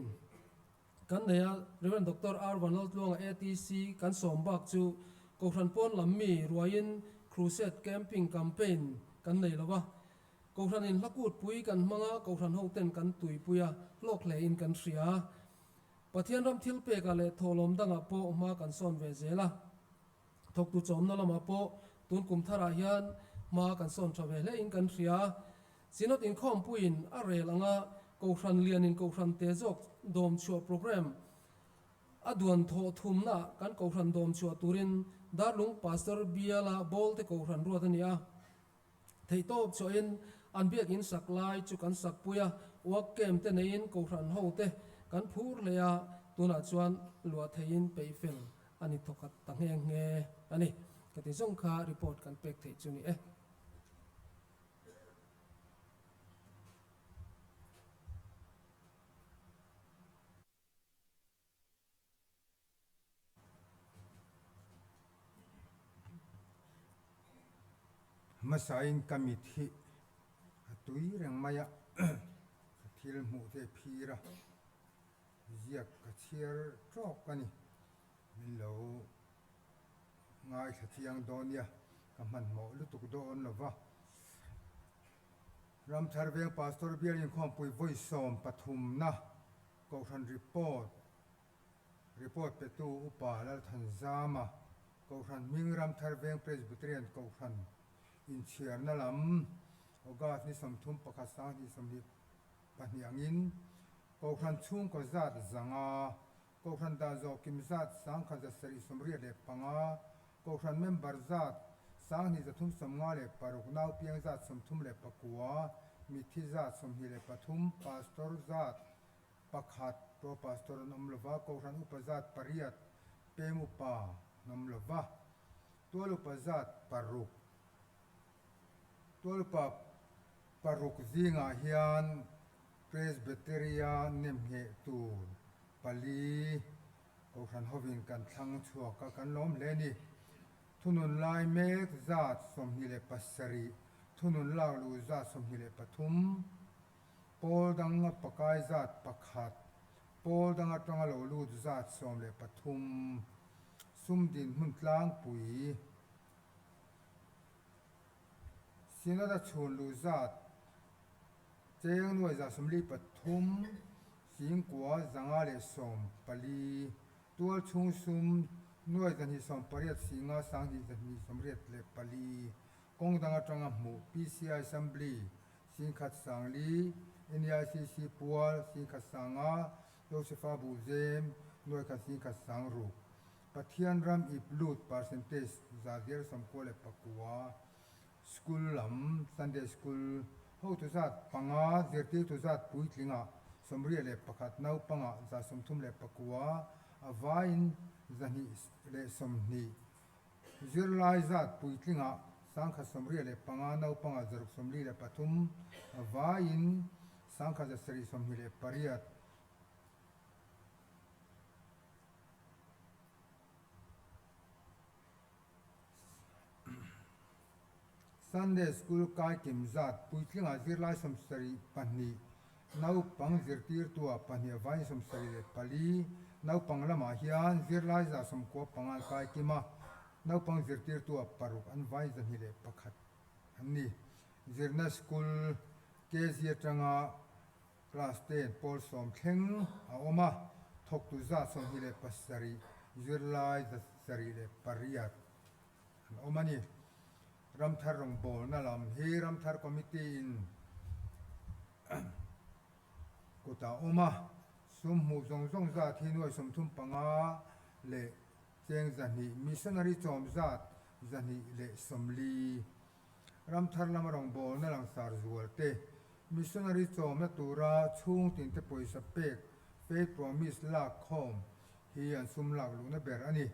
kan nei a, Rev. Doctor R. Vanlaltluanga ATC kan sawm bak chu. Kohhran pawn lam mi ruaiin Crusade Camping Campaign kan nei lo va. Kohhran in hla kut pui kan hmang a, Kohhran ho ten kan tuipui a, hlawk hle in kan hria. Pathian ram thil pekah leh thawhlawm dangah pawh hma kan sawn ve zel a. Thawktu chawmna lamah pawh tun kum tharah hian hma kan sawn tha ve hle in kan hria. Synod inkhawmpuiin a rel anga Kohhran lianin Kohhran te zawk dawm chhuah programme a duan thawh thumnaah kan Kohhran dawm chhuah turin Darlung Pastor Biala Bawlte Kohhran ruat a ni a. Theihtawp chhuahin an biakinn sak lai chu kan sak pui a, work camp te neiin Kohhran ho te kan phur hle a, tunah chuan luah theiin peih fel a ni thawkhat ta nghe nghe a ni. Ka ti zawng kha report kan pek theih chu ni e. Hmasain ka mit hi a tui reng mai a, ka thil hmuh te phir a, ziak ka chhiar tawk a ni. Min lo ngaithla chiang dawn nia, ka hmanhmawh lutuk dawn lo va. Ramthar Veng Pastor Bial Inkhawmpui vawi 13na Kohhran Report Report petu Upa Lalthanzama, Kohhran hming Ramthar Veng Presbyterian Kohhran inchhiarna lam August ni 31 2022 angin Kohhran chhungkaw zat 500, Kohhran dah zawh kim zat 1775, Kohhran member zat 2356, naupiang zat 39, mitthi zat 23, Pastor zat pakhat, Pro Pastor an awm lova, Kohhran upa zat pariat, pem upa an awm lova, tual upa zat paruk. Tual upa paruk zingah hian Presbytery-a nemngheh tur pali Kohhran hovin kan thlang chhuak a, kan lawm hle a ni. Thunun lai mek zat 27, thunun lak luh zat 23, Pawl danga pakai zat pakhat, pawl dang atanga lo lut zat 13, sum dinhmun tlangpui, Synod a chhun luh zat cheng 43, 5,114, tual chhung sum 280 singa 2284, kawng dang atanga hmuh PCI Assembly 10,000 Sangli, NEICC Pual, 10,000 Sanga, Josepha Buhzem, 1,000 10,000 Sangruk. Pathian ram ip lut percentage 99.9. School lam, Sunday School, hotu zat panga, zirtirtu zat puitlingah 81, naupangah 139, a vaiin 220. Zirlai zat puitlingah 1,085, naupangah 643, a vaiin 1,728. Sunday School kaikim zat puitlingah zirlai 72, naupang zirtirtua pahnih a vaiin 74, naupang lamah hian zirlai 95 an kaikim a, naupang zirtirtua paruk an vaiin 201 an ni. Zirna School KG atanga Class ten pawl sawm thleng a awm a, thawktu 27, zirlai 78 an awm a ni. Ramthar rawngbawlna lam hi Ramthar Committee in kutah a awm a, sum hmuh zawng zawng zat hi nuai 35 leh cheng 200, missionary chawm zat 240. Ramthar lama rawngbawlna langsar zual te, missionary chawmna tura chhung tinte pawisa pek, faith promise lak khawm, hi an sum lak luhna ber a ni.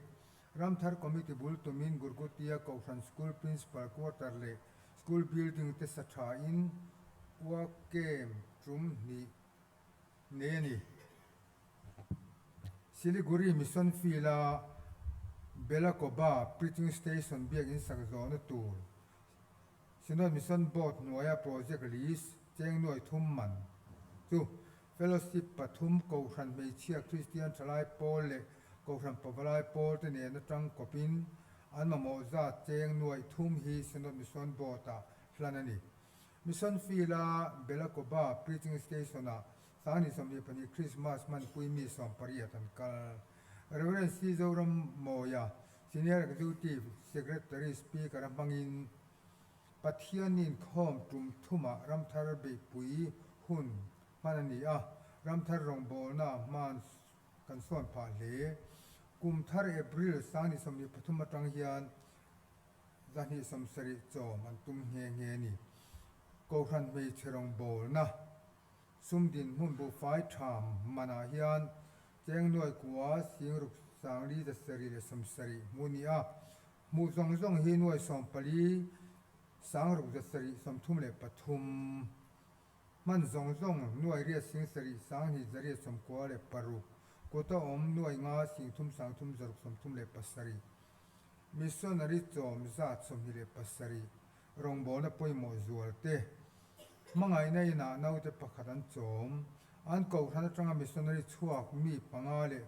Ramthar Committee bul tumin Gurgutia Kohhran School Principal Quarter leh School Building te sa tha in Work Camp tum hnih nei a ni. Siliguri Mission Field a Belakoba Preaching Station biakin sak zawhna tur Synod Mission Board hnuaia Project List cheng nuai thum man chu Fellowship pathum Kohhran Hmeichhia Kristian Thalai Pawl leh Kohhran Pavalai Pawl te nen atang kawpin An mamawh zat cheng nuaih thum hi Synod Mission Board-ah hlan a ni. Mission Field-a Belakoba Preaching Station-ah 2022 Krismas hmanpui mi 18 an kal. Rev. C. Zorammawia, Senior Executive Secretary Speaker a hmangin Pathianin khawm tum thumah ramthar beihpui hun hman a ni a, ramthar rawngbawlna hman kan sawn phah hle. Kum thar April 2023 atang hian 270 chawm an tum nghe nghe a ni. Kohhran hmeichhe rawngbawlna sum dinhmun buhfai tha manah hian cheng nuai kua singruk sangli 770 hmuh a ni a, hmuh zawng zawng hi nuai 14 sangruk 733. Hman zawng zawng nuai riat sing sarih 20 896 kut a awm nuai nga 30 30 637. Missionary chawm zat 27 rawngbawlna pawimawh zual te hmangaihna inah naute pakhat an chawm. An kohhran atanga missionary chhuak mi panga leh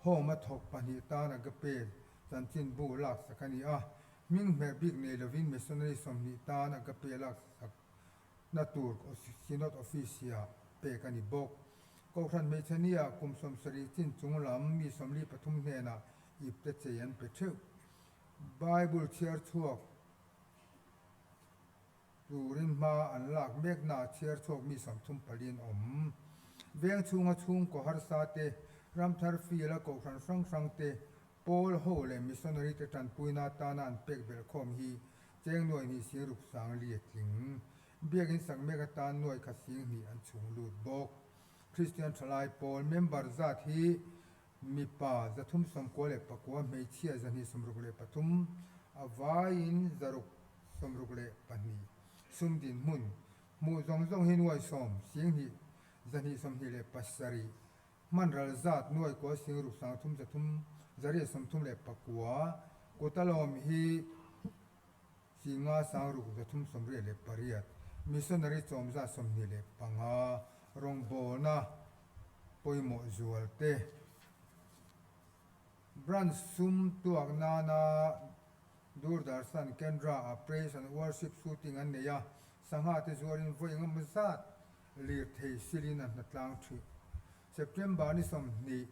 home a thawk pahnih tan agape chanchinbu laksak a ni a. Hming hmerh bik nei lovin missionary 20 tan agape laksak na tur Synod Office-ah pek a ni bawk. Kohhran hmeichhe nia kum 70 chin chung lam mi 43 hnenah ipte chei an pe theuh. Bible chhiar chhuak turin hma an lak meknaah chhiar chhuak mi 34 an awm. Veng chhunga chhungkaw harsa te, ramthar field-a kohhran hrang hrang te, pawl ho leh missionary te tanpuina atana an pek belhkhawm hi Cheng nuai hnih sing ruk sang li a tling. Biakin sak mek atan nuai khat sing hnih an chhung lut bawk. Kristian thalai pawl member zat hi mipa 399, hmeichhia 263, a vaiin 662. Sum dinhmun hmuh zawng zawng hi nuai sawm sing hnih 227. Hman ral zat nuai kua sing ruk sang thum 300 839 kut a lawm hi singa sang ruk 388 missionary chawm zat 25 rawngbawlna pawimawh zual te branch sum tuak nana Doordarshan Kendra ah praise and worship shooting an nei a, sangha te zuarin vawi engemaw zat lirthei silin a hnatlang thih. September ni 20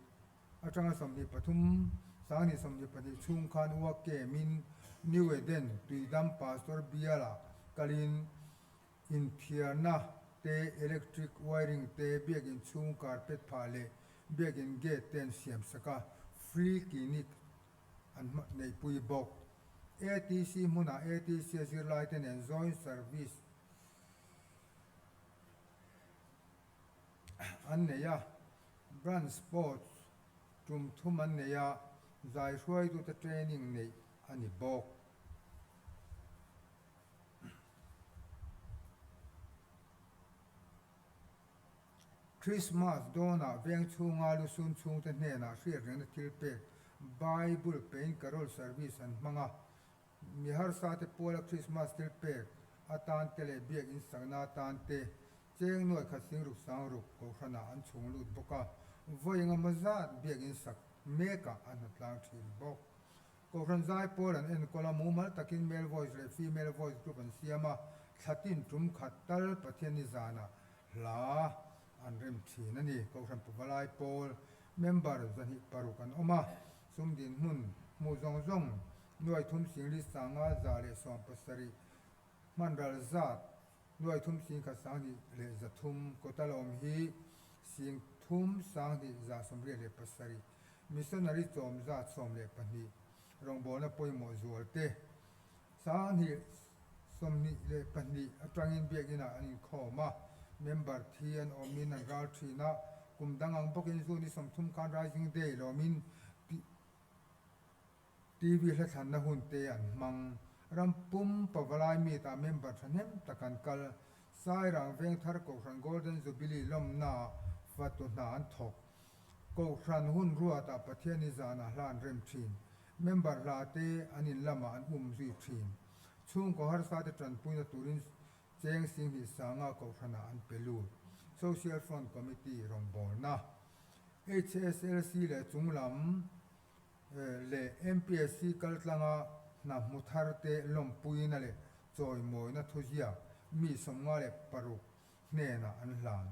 atanga 23, 2022 chhung khan Ua Kem-in New Eden Tuidam Pastor Biala kalin inthiarna te, electric wiring te, biakin chhung carpet phah leh biakin gate te an siam sak a, free clinic an neihpui bawk. ATC hmunah ATC a zirlaite nen joint service an nei a, Branch Sports tum thum an nei a, zai hruaitute training neih a ni bawk. Krismas dawnah veng chhunga lusun chhungte hnenah hriatrengna thil pek Bible pein Carol Service an hmang a, Mi harsate puala Krismas thil pek atan te leh biakinn sakna atan te cheng nuai khat sing ruk sang ruk kohhranah an chhung lut bawk a, vawi engemaw zat biakinn sak mekah a hnatlang thin bawk. Kohhran zai pawl an enkawl a, mumal takin male voice leh female voice group an siam a, thlatin tum khat tal Pathianni zanah hla an rem thin a ni. Kohhran Pavalai pawl member 26 an awm a, sum dinhmun hmuh zawng zawng nuai thum singli sanga 117 hman ral zat nuai thum sing khat 23 kawta lawm hi sing thum 2187 missionary chawm zat 12 rawngbawlna pawimawh zual te 2022 atangin biakinah an inkhawm a, member thi an awmin an ral thin a, kum dang ang bawkin June ni 30 khan Rising Day lawmin TV hlathlanna hun te an hmang. Ram pum Pavalai Meet-ah member thahnem tak an kal. Sairang Vengthar Kohhran Golden Jubilee lawmnaah fatu hna an thawk. Kohhran hun ruatah Pathianni zanah hla an rem thin. Member hla te an in lamah an um zui thin. Chhungkaw harsa te tanpuina turin cheng 20 sanga kohhranah an pe lut. Social Front Committee rawngbawlna HSLC leh chunglam leh MPSC kaltlanga. Hna hmu tharte lawmpuina leh chawimawina thuziak mi 56 hnenah an hlan.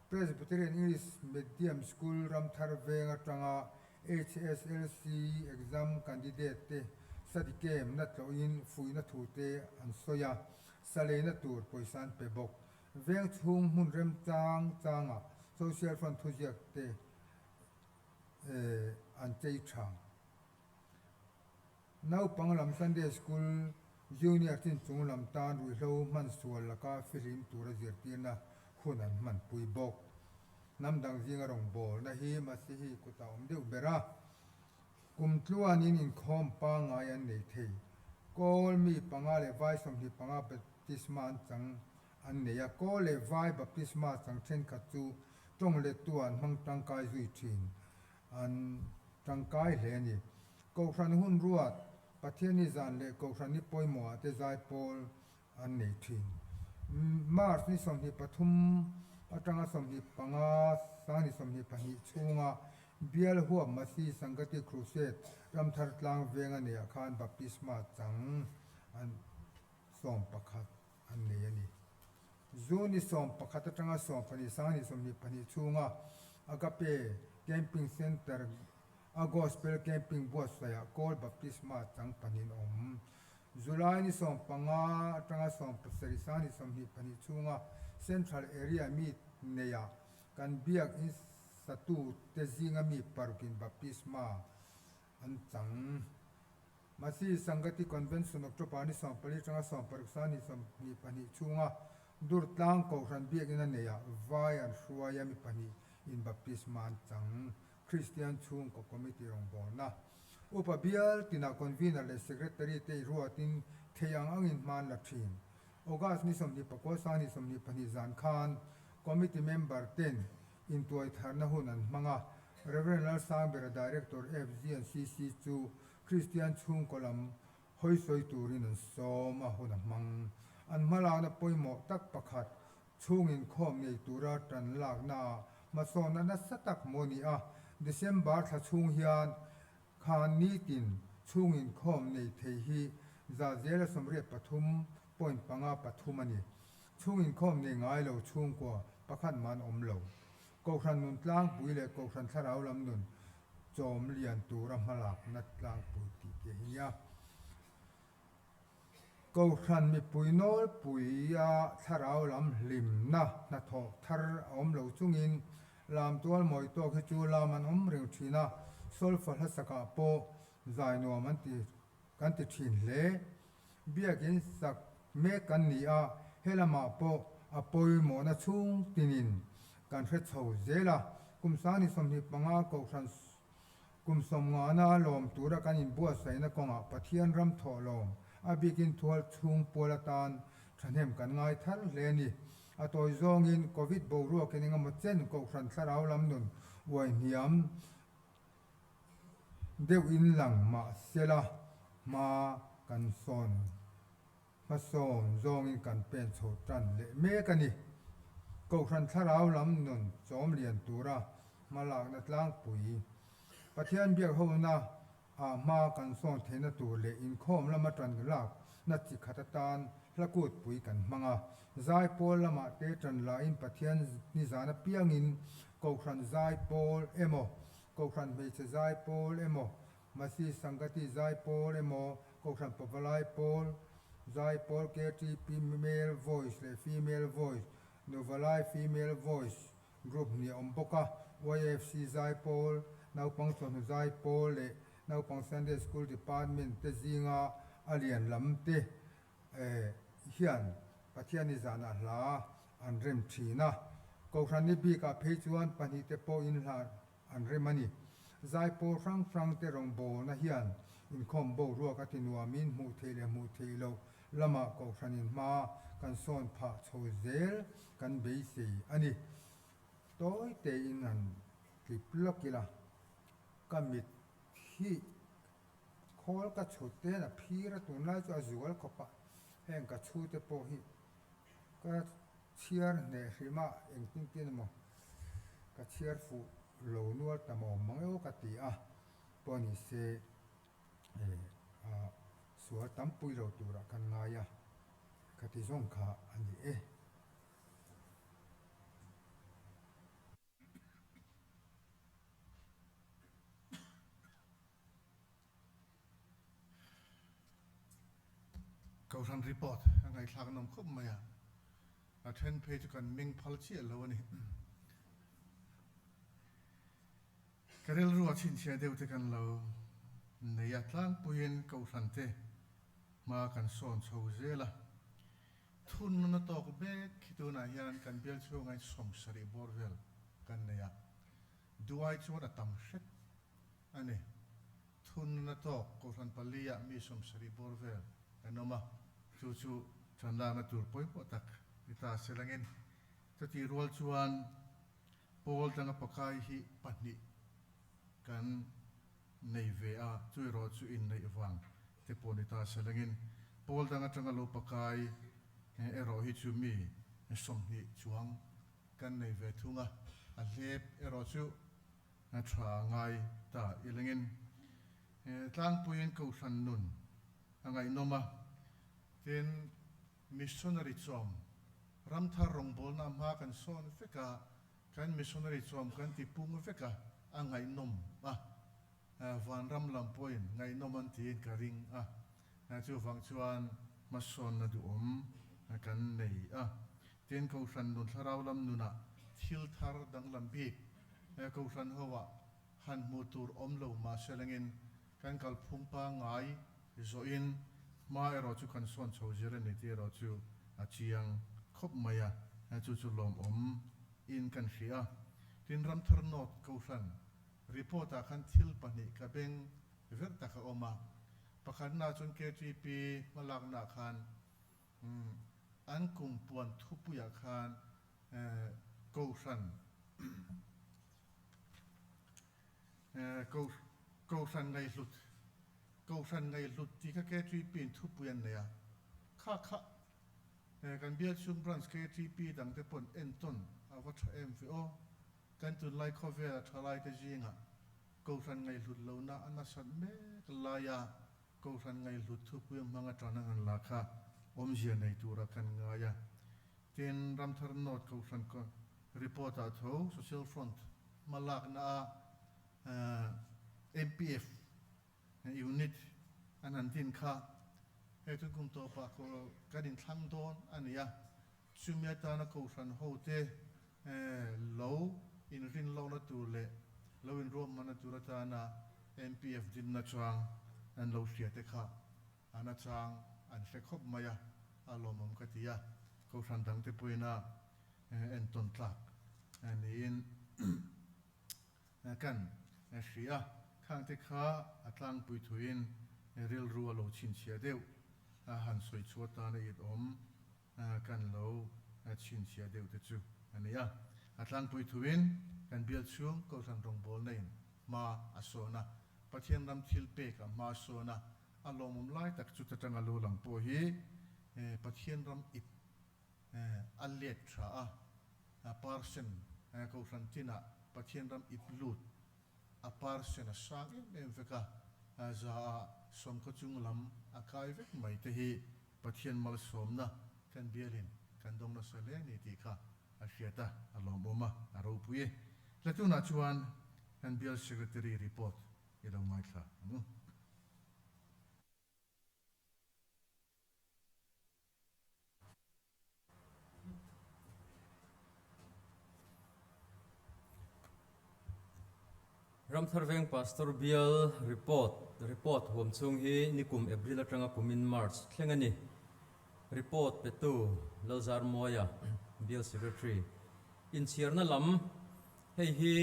Presbyterian English Medium School Ramthar veng atanga HSLC exam candidate te study camp na tlawhin fuihna thu te an sawi a, saleina tur pawisa an pe bawk. Veng chhung hmun remchang changah Social Front thuziak te an chei tha. Naupang lam Sunday School Junior chin chung lam tan ruihhlo hman sual laka fihlim tura zirtirna hun an hmanpui bawk. Hnam dang zinga rawngbawlna hi Masihi kutah awm deuh ber a, kum tluanin inkhawm pangngai an nei thei. Kawl mi panga leh vai 25 baptisma an chang an nei a, kawl leh vai baptisma chang thenkhat chu tawng lettu an hmang tangkai zui thin. An tangkai hle a ni. Kohhran hun ruat, Pathianni zan leh Kohhranni pawimawhah te zai pawl an nei thin. March ni 23 atanga 25 sang ni 22 chhunga Bial huap Masi Sangati Crusade Ramthar Tlang venga neiah khan Baptisma chang an 11 an nei a ni. June ni 11 atanga 12 sang ni 22 chhunga Agape Camping Centre a Gospel Camping buatsaihah Kawl Baptisma chang pahnihin a awm. July ni 15 atanga 17 sang ni 22 chhunga Central Area Meet neiah kan biak in satu te zinga mi parukin Baptisma an chang. Masi Sangati Convention October ni 14 atanga 16 sang ni 22 chhunga Durtlang Kohhran biakinn a neiah vai an hruai a mi pahnih in Baptisma an chang. Kristian chhungkaw committee rawngbawlna Upa bial tinah Convener leh Secretary te i ruatin thei ang angin hma an la thin. August ni 29 sang ni 22 zan khan Committee member ten intuai tharna hun an hmang a, Rev. Lalsangbera Director FGNCC chu Kristian chhungkaw lam hawi sawi turin an sawm a hun a hmang. An hmalakna pawimawh tak pakhat chhung inkhawm nei tura tan laknaah hmasawnna nasa tak hmuh a ni a, December thla chhung hian khan nitin chhung inkhawm nei thei hi 83.53% a ni. Chhung inkhawm nei ngai lo chhungkua pakhat man awm lo. Kohhran nun tlangpui leh Kohhran thlarau lam nun chawm lian tura hmalakna tlangpui tih te hi nia. Kohhran mipui nawlpuia thlarau lam hlimna hnathawh thar a awm lo chungin lamtual mawi tawk hi chu lam an awm reng thin a, solfa hlasakah pawh zai nuam an ti kan ti thin hle. Biakin sak mek kan ni a, helamah pawh a pawimawhna chhung tinin kan hre chho zel a, kum 25 Kohhran kum sawmngana lawm tura kan inbuatsaihna kawngah Pathian ram thawh lawm a bikin thual chhung pual atan thahnem kan ngai thar hle a ni. A tawi zawngin Covid boruakin engemaw chen Kohhran thlarau lam nun uai hniam deuh in lang mah sela hma kan sawn hmasawn zawngin kan pen chho tan leh mek a ni. Kohhran thlarau lam nun chawm lian tura hma lakna tlangpui Pathian biak hona ah hma kan sawn theihna tur leh inkhawm lama tan lakna chi khat atan hla kutpui kan hmang a. Zaipawl lamah te tan lahin Pathian nizan apiangin Kohhran zaipawl emaw, Kohhran hmeichhe zaipawl emaw, Masi Sangati zaipawl emaw, Kohhran Pavalai pawl zaipawl, KTP Male Voice leh Female Voice, Nuvalai Female Voice Group hnih a awm bawk a, YFC zaipawl, Naupang Chawhnu zaipawl leh Naupang Sunday School Department te zinga a lian lam te hian Pathianni zanah hla an rem thin a, Kohhranni bikah phei chuan pahnih te pawhin hla an rem a ni. Zaipawl hrang hrang te rawngbawlna hian inkhawm boruak a ti nuamin hmuh theih leh hmuh theih loh lamah Kohhranin hma kan sawn phah chho zel kan beisei a ni. Tawi tein han tlip lawk ila, ka mit hi Khawl ka chhut te hian a phir a, tunlai chu a zual khawp a, heng ka chhu te pawh hi ka chhiar hneh hrim a, engtin tin emaw ka chhiar fuh lo nual ta mawm mang emaw ka ti a, pawh ni se. A sual tampui lo turah kan ngai a, khati zawng kha a ni e. Kohhran report a ngaihthlak nawm khawp mai a, a then phei chu kan meng phal chiah lo a ni. Ka rilru a chhinchhiah deuh te kan lo nei a, tlangpuiin Kohhran te hma kan sawn chho zel a. Thun nuna tawk mek khi tunah hian kan bial chhunga 70 bawr vel kan nei a, duai chuan a tam hret a ni. Thun nuna tawk Kohhran pali-ah mi 70 bawr vel kan awm a, chu chu ṭanlakna tur pawimawh tak ni ta se langin chutih rual chuan Pawl danga pakai hi pahnih kan nei ve a, chu erawh chu inneih vang te pawh ni ta se langin pawl dang atanga lo pakai erawh hi chu mi 20 chuang kan nei ve thung a, a hlep erawh chu tha ngai ta i langin tlangpuiin Kohhran nun a ngaihnawm a, tin Missionary chawm, Ramthar rawngbawlna hma kan sawn vek a, kan missionary chawm kan ti pung vek a, a ngaihnawm a, vanram lam pawhin ngaihnawm an tiin ka ring a, chuvang chuan hmasawnna duhawm kan nei a. Tin, Kohhran nun thlarau lam nunah thil thar danglam bik Kohhran hoah han hmuh tur awm lo mahse langin kan kalphung pangngai zawhin hma erawh chu kan sawn chho zel a ni tih erawh chu a chiang khawp mai a, chu chu lawmawm in kan hria a. Tin, Ramthar North Kohhran report ah khan thil pahnih ka beng verh tak a awm a, pakhatna chuan KTP hmalakna ah khan an kum puan thupuiah khan Kohhran Kohhran ngaihhlut Kohhran ngaihhlut tih kha KTP in thupui an nei a, kha kha kan Bialchhung Branch KTP dangte pawn entawn a va tha em ve aw. Kan tunlai khawvela thalaite zingah Kohhran ngaihhlut lohna a nasat mek laia Kohhran ngaihhlut thupui a hmang atana an la kha awmzia nei tura kan ngai a. Tin, Ramthar North Kohhran report ah tho Social Front hma lakna a MPF unit an han din kha hei tun kum tawpah kan inthlang dawn a ni a, chumi atana Kohhran hote lo inrin lawkna tur leh lo inruahmanna tur atana MPF dinna chang an lo hria te kha A nachang an hre khawp mai a, a lawmawm ka ti a, Kohhran dangte pawhin a entawn tlak niin kan hria a, khangte kha a tlangpui thuin rilru a lo chhinchhiah deuh a, han sawi chhuah tan a itawm kan lo chhinchhiah deuh te chu a ni a. A tlangpui thuin kan bial chhung Kohhran rawngbawlna in hma a sawn a, Pathian ram thil pek ah hma a sawn a, A lawmawm lai tak chu tatanga lo lang pawh hi Pathian ram ip a let tha a, percent Kohhran tinah Pathian ram ip lut a percent a sang em em vek a, za ah sawmkhaw chung lam a kai vek mai te hi Pathian malsawmna kan bialin kan dawng nasa hle a ni tih kha a hriat a, a lawmawm a, a ropui e. Hla tunah chuan kan bial Secretary report i lo ngaithla ang u. Ramthar Veng Pastor Bial Report Report huam chhung hi nikum April atanga kumin March thleng a ni. Report petu Lalzarmawia, Bial Secretary. Inchhiarna lam hei hi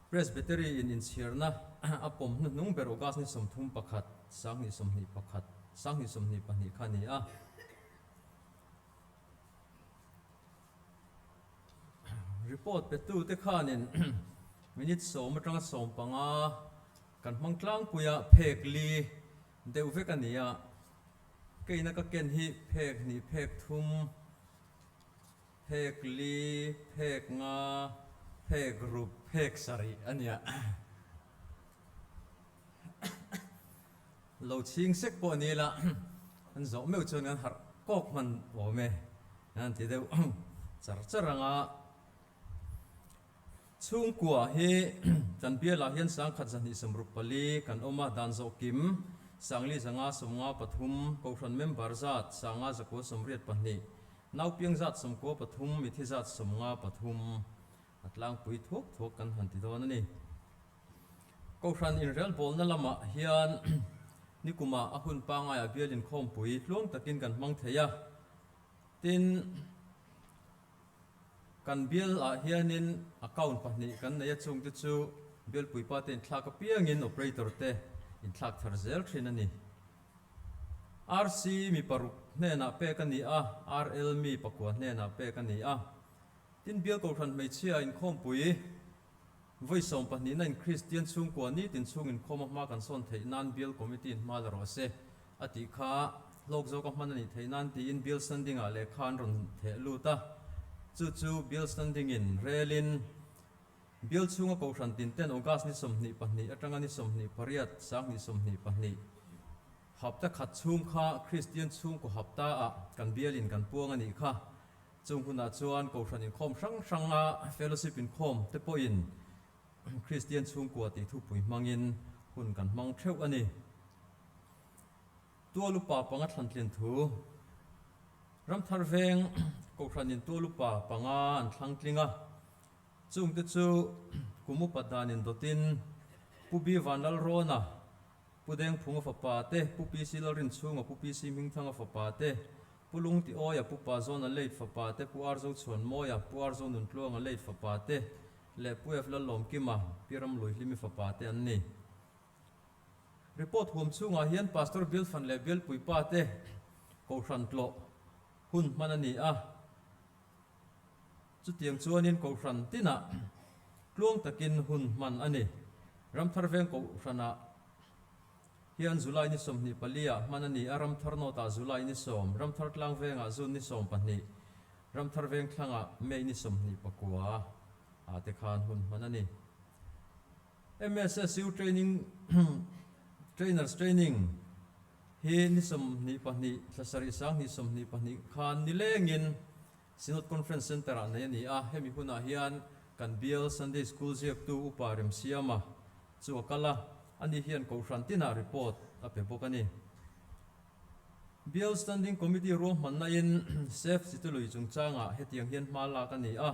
Presbytery in inchhiarna a pawm hnuhnung ber August ni 31, 2021, 2022 kha a ni a. Report petute khanin minute sawm atanga 15 kan hmang tlangpui a, phek li deuh vek a ni a. Keina ka ken hi phek hnih phek thum. Phek li, phek nga, phek ruk, phek sarih a nia. Lo chhing sek pawh ni ila an zawh meuh chuan kan harh kawk hman awm e an ti deuh char char ang a. Chhungkua hi kan bialah hian sangkhat 264 kan awm a, dan zawh kim sangli 553, kohhran member zat 598, naupiang zat 93, mithi zat 53 a tlangpui thuak thuak kan han ti dawn a ni. Kohhran inrelbawlna lamah hian nikumah a hun pangaiah bial inkhawmpui tluang takin kan hmang thei a, tin, Kan bial ah hianin account pahnih kan nei a chungte chu bialpuipa te inthlak apiangin operator te inthlak thar zel thin a ni. RC mi paruk hnenah pek a ni a, RL mi pakua hnenah pek a ni a. Tin bial kohhran hmeichhia inkhawmpui Vawi sawmpahnihna in Kristian chhungkua nitin chhung inkhawm a hma kan sawn theih nan Bial Committee in hma la rawh se a tih kha hlawk zawk a hman a nih theih nan tiin Bial Standing ah lehkha an rawn theh lut a. Chu chu Bial Standing in rel in Bial chhunga Kohhran tin ten August ni 22 atanga ni 28 2022 hapta khat chhung kha Kristian chhungkaw hapta ah kan Bial in kan puang a nih kha. Chung hunah chuan Kohhran inkhawm hrang hranga fellowship inkhawm te pawhin Kristian chhungkua tih thupui hmangin hun kan hmang theuh a ni. Tual upa panga thlantlin thu Ramthar veng Kohhranin tual upa panga an thlangtling a, chungte chu kum upa danin dawtin Pu B Vanlalrawna, Pu Dengphunga fapa te, Pu PC Lalrinchhunga, Pu PC Hmingthanga fapa te, Pu Lungtiawia, Pu Pazawna late fapa te, Pu Arzo Chhuanmawia, Pu Arzo Nuntluanga late fapa te leh Pu F Lallawmkima, Pi Ramluihlimi fapa te an ni. Report huam chhungah hian Pastor Bialfan leh Bialpuipa te Kohhran tlawh hun hman a ni a. Chutiang chuanin Kohhran tinah tluang takin hun hman a ni. Ramthar Veng Kohhranah hian July ni 24 ah hman a ni a, Ramthar North ah July ni 10, Ramthar Tlang Vengah June ni 12, Ramthar Veng Thlangah May ni 29 ah te khan hun hman a ni. MSSU Training Trainers Training hi ni 22 thla sarih 2022 khan nilengin Synod Conference Centre-ah nei a ni a, hemi hunah hian kan bial Sunday School ziaktu Upa Remsiama chu a kal a, ani hian Kohhran tinah report a pe bawk a ni. Bial Standing Committee ruahmanna in Safe Chitului chungchangah hetiang hian hma lak a ni a,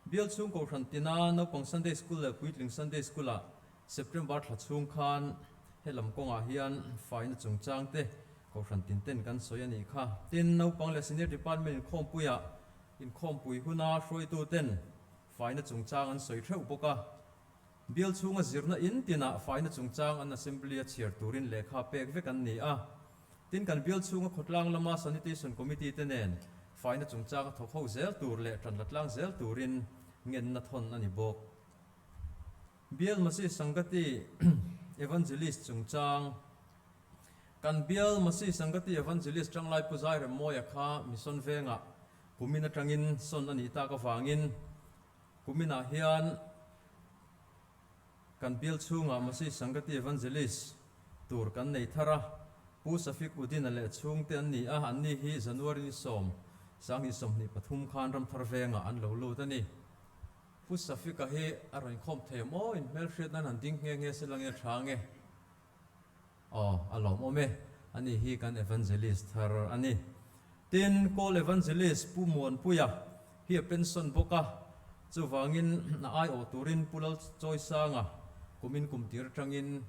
Bial chhung Kohhran tina naupang Sunday School leh puitling Sunday School-ah September thla chhung khan helam kawngah hian faina chungchang te Kohhran tin ten kan sawi a nih kha. Tin, naupang leh Senior Department inkhawmpuiah inkhawmpui huna hruaitu ten faina chungchang an sawi theuh bawk a. Bial chhunga zirna in tinah faina chungchang an Assembly-a chhiar turin lehkha pek vek an ni a. Tin, kan bial chhunga khawtlang lama Sanitation Committee te nen faina chungchang a thawk ho zel tur leh tan la tlang zel turin ngenna thawn a ni bawk. Bial Masi Sangati Evangelist chungchang. Kan bial Masi Sangati Evangelist Tanglai Pu Zai Remmawia kha Mission Vengah kumin atangin sawn a nih tak avangin kuminah hian kan bial chhungah Masi Sangati Evangelist tur kan nei thar a, Pu Safik Udina leh chhungte an ni a, anni hi January ni 10, 2023 khan Ramthar Vengah an lo lut a ni. Pu Safika hi a rawn inkhawm thei awm aw, inhmelhriat nan han ding nghe nghe se lang e tha nge. Aw, a lawmawm e. Ani hi kan Evangelist thar a ni. Tin, Kawl Evangelist Pu Muanpuia hi a pension bawk a, chuvangin a aiawh turin Pu Lalchawisanga kumin kum tir atangin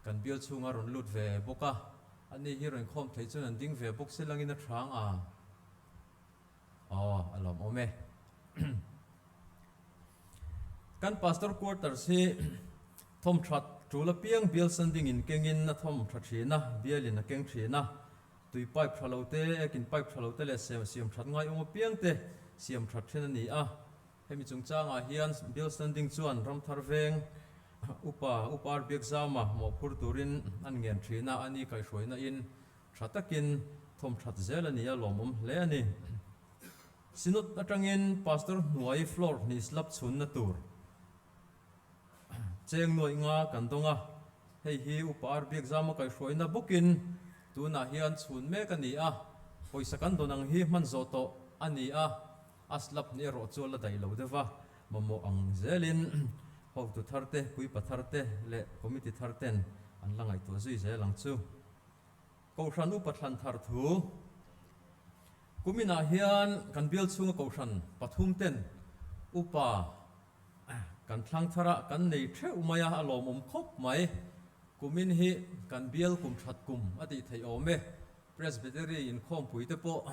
kan bial chhunga rawn lut ve bawk a. Ani hi rawn inkhawm thei chuan an ding ve bawk se langin a hrang a. Aw, a lawmawm e. Kan Pastor Quarters hi thawmthat tul apiang bial sanding in kengin a thawm tha thin a, bialin a keng thin a. Tui pipe tha lo te, ekin pipe tha lo te leh siam that ngai awm apiang te siam that thin a ni a. Hemi chungchangah hian bial standing chuan Ramthar Veng Upa, Upa R Biakzama mawhphur turin an ngen thin a, ani kaihhruaina in tha takin thawm that zel a ni a, lawmawm hle a ni. Synod atangin Pastor hnuai floor hnih slab chhunna tur cheng nuaih nga kan dawng a. Hei hi Upa Ar Biakzama kaihhruaina bawkin tunah hian chhun mek a ni a, pawisa kan dawn ang hi hman zawh tawh a ni a, a slab ni erawh chu a la daih lo deuh va, mamawh ang zelin hotu thar te, puipa thar te leh committee thar ten an la ngaihtuah zui zel ang chu. Kohhran upa thlan thar thu. Kuminah hian kan bial chhunga kohhran pathum ten upa kan thlang thar a, kan nei theuh mai a, a lawmawm khawp mai. Kumin hi kan bial kum that kum a tih theih awm e. Presbytery inkhawmpui te pawh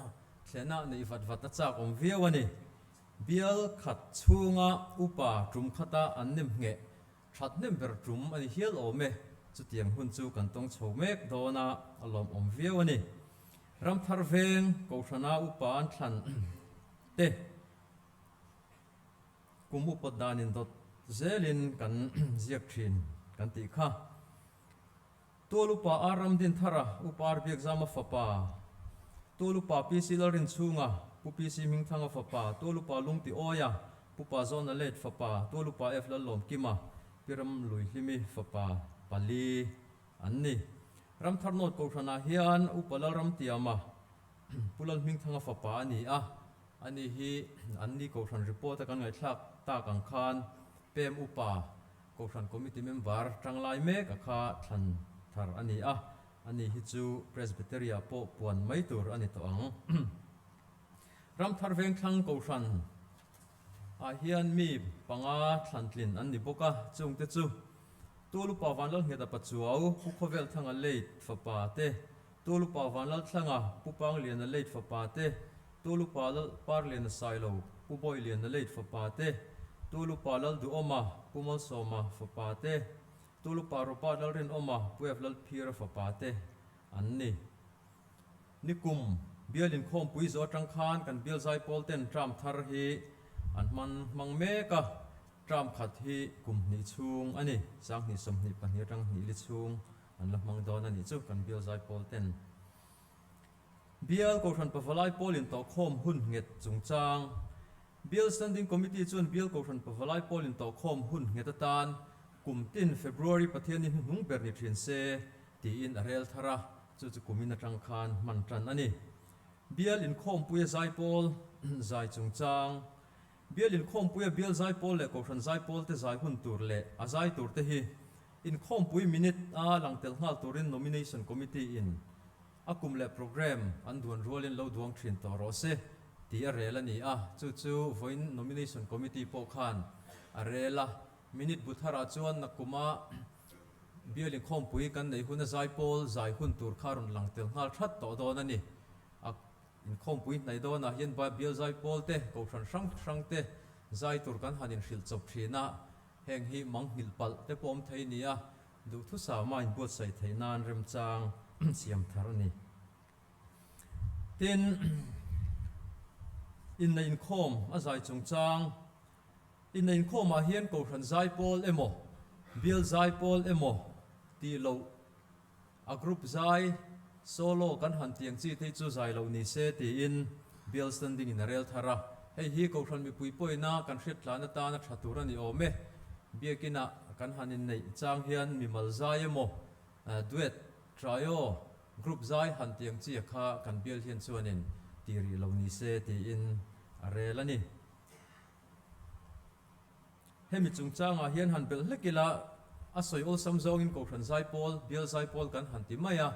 thlenah neih vat vat a chak awm viau a ni. Bial khat chhunga upa tum khata an nem ngheh That hnem ber tum a ni hial awm e, chutiang hun chu kan tawng chho mek dawn a, a lawmawm viau a ni. Ramthar veng Kohhrana upa an thlan te kum upat danin dawt zelin kan ziak thin kan tih kha. Tual upa Ar Ramdinthara, Upa Ar Biakzama fapa, Tual upa PC Lalrinchhunga, Pu PC Hmingthanga fapa, Tual upa Lungti Awia, Pu Pa Zawna Late fapa, Tual upa F Lallawmkima, Pi Ram Luihlimi fapa pali an ni. Ramthar North Kohhranah hian Upa Lalramtiama, Pu Lalhmingthanga fapa a ni a, ani hi anni Kohhran report a kan ngaihthlak tak ang khan Pem Upa Kohhran Committee member tanglai mek a kha thlan thar a ni a, ani hi chu Presbytery-ah pawh puan mai tur a ni tawh ang. Ramthar Vengthlang Kohhran ah hian mi panga thlan tlin an ni bawk a, chungte chu Tualupa Vanlalngheta Pachuau, Pu Khawvelthanga Late fapa te, Tualupa Vanlalthlanga, Pu Pangliana Late fapa te, Tulupa Lal Parliana Sailo, Pu Bawihliana Late fapa te, Tulupa Lal Duhawma, Pu Malsawma fapa te, Tulupa Robert Lalrinawma, Pu F Lalphira fapa te an ni. Nikum bial inkhawmpui zawh atang khan kan bial zaipawl ten term thar hi an hman hmang mek a, term khat hi kum hnih chhung a ni, 20 24 atang hnih li chhung an la hmang dawn a nih chu kan bial zaipawl ten. Bial Kohhran Pavalai Pawl Intawhkhawm hun nghet chungchang Bial Standing Committee chuan Bial Kohhran Pavalai Pawl Intawhkhawm hun nghet atan kum tin February Pathianni hnuhnung ber ni thin se tiin a rel thar a, chu chu kumin atang khan hman tan a ni. Bial Inkhawmpuia Zaipawl zai chungchang Bial Inkhawmpuia Bial Zaipawl leh Kohhran Zaipawl te zai hun tur leh a zai tur te hi Inkhawmpui minute a lang tel nghal turin Nomination Committee in A kum leh programme an duan rualin lo duang thin tawh rawh se tih a rel a ni a, chu chu vawiin Nomination Committee pawh khan a rel a. Minute bu tharah chuan nakuma bial inkhawmpui kan neih huna zaipawl zai hun tur kha rawn lang tel nghal that tawh dawn a ni. A inkhawmpui hnaih dawnah hian bial zaipawl te, kohhran hrang hrang te zai tur kan han inhrilh chawp thin a, heng hi mangnghilh palh te pawh awm thei a ni a. Duhthusama inbuatsaih theih nan remchang siam thar a ni. Tin, inneih inkhawm a zai chungchang, inneih inkhawmah hian Kohhran zaipawl emaw, bial zaipawl emaw tih loh a group zai, solo, kan han tiang chi te hi chu zai loh ni se tiin bial standing in a rel thar a. Hei hi Kohhran mipui pawina kan hriat tlan atana tha tur a ni awm e. Biakinah kan han inneih chang hian mimal zai emaw, duet, trio, group zai han tiang chi a kha kan bial hian chuanin ti rih lo ni se tiin a rel a ni. Hemi chungchangah hian han belh hlek ila, a sawi awlsam zawngin Kohhran Zaipawl, Bial Zaipawl kan han ti mai a,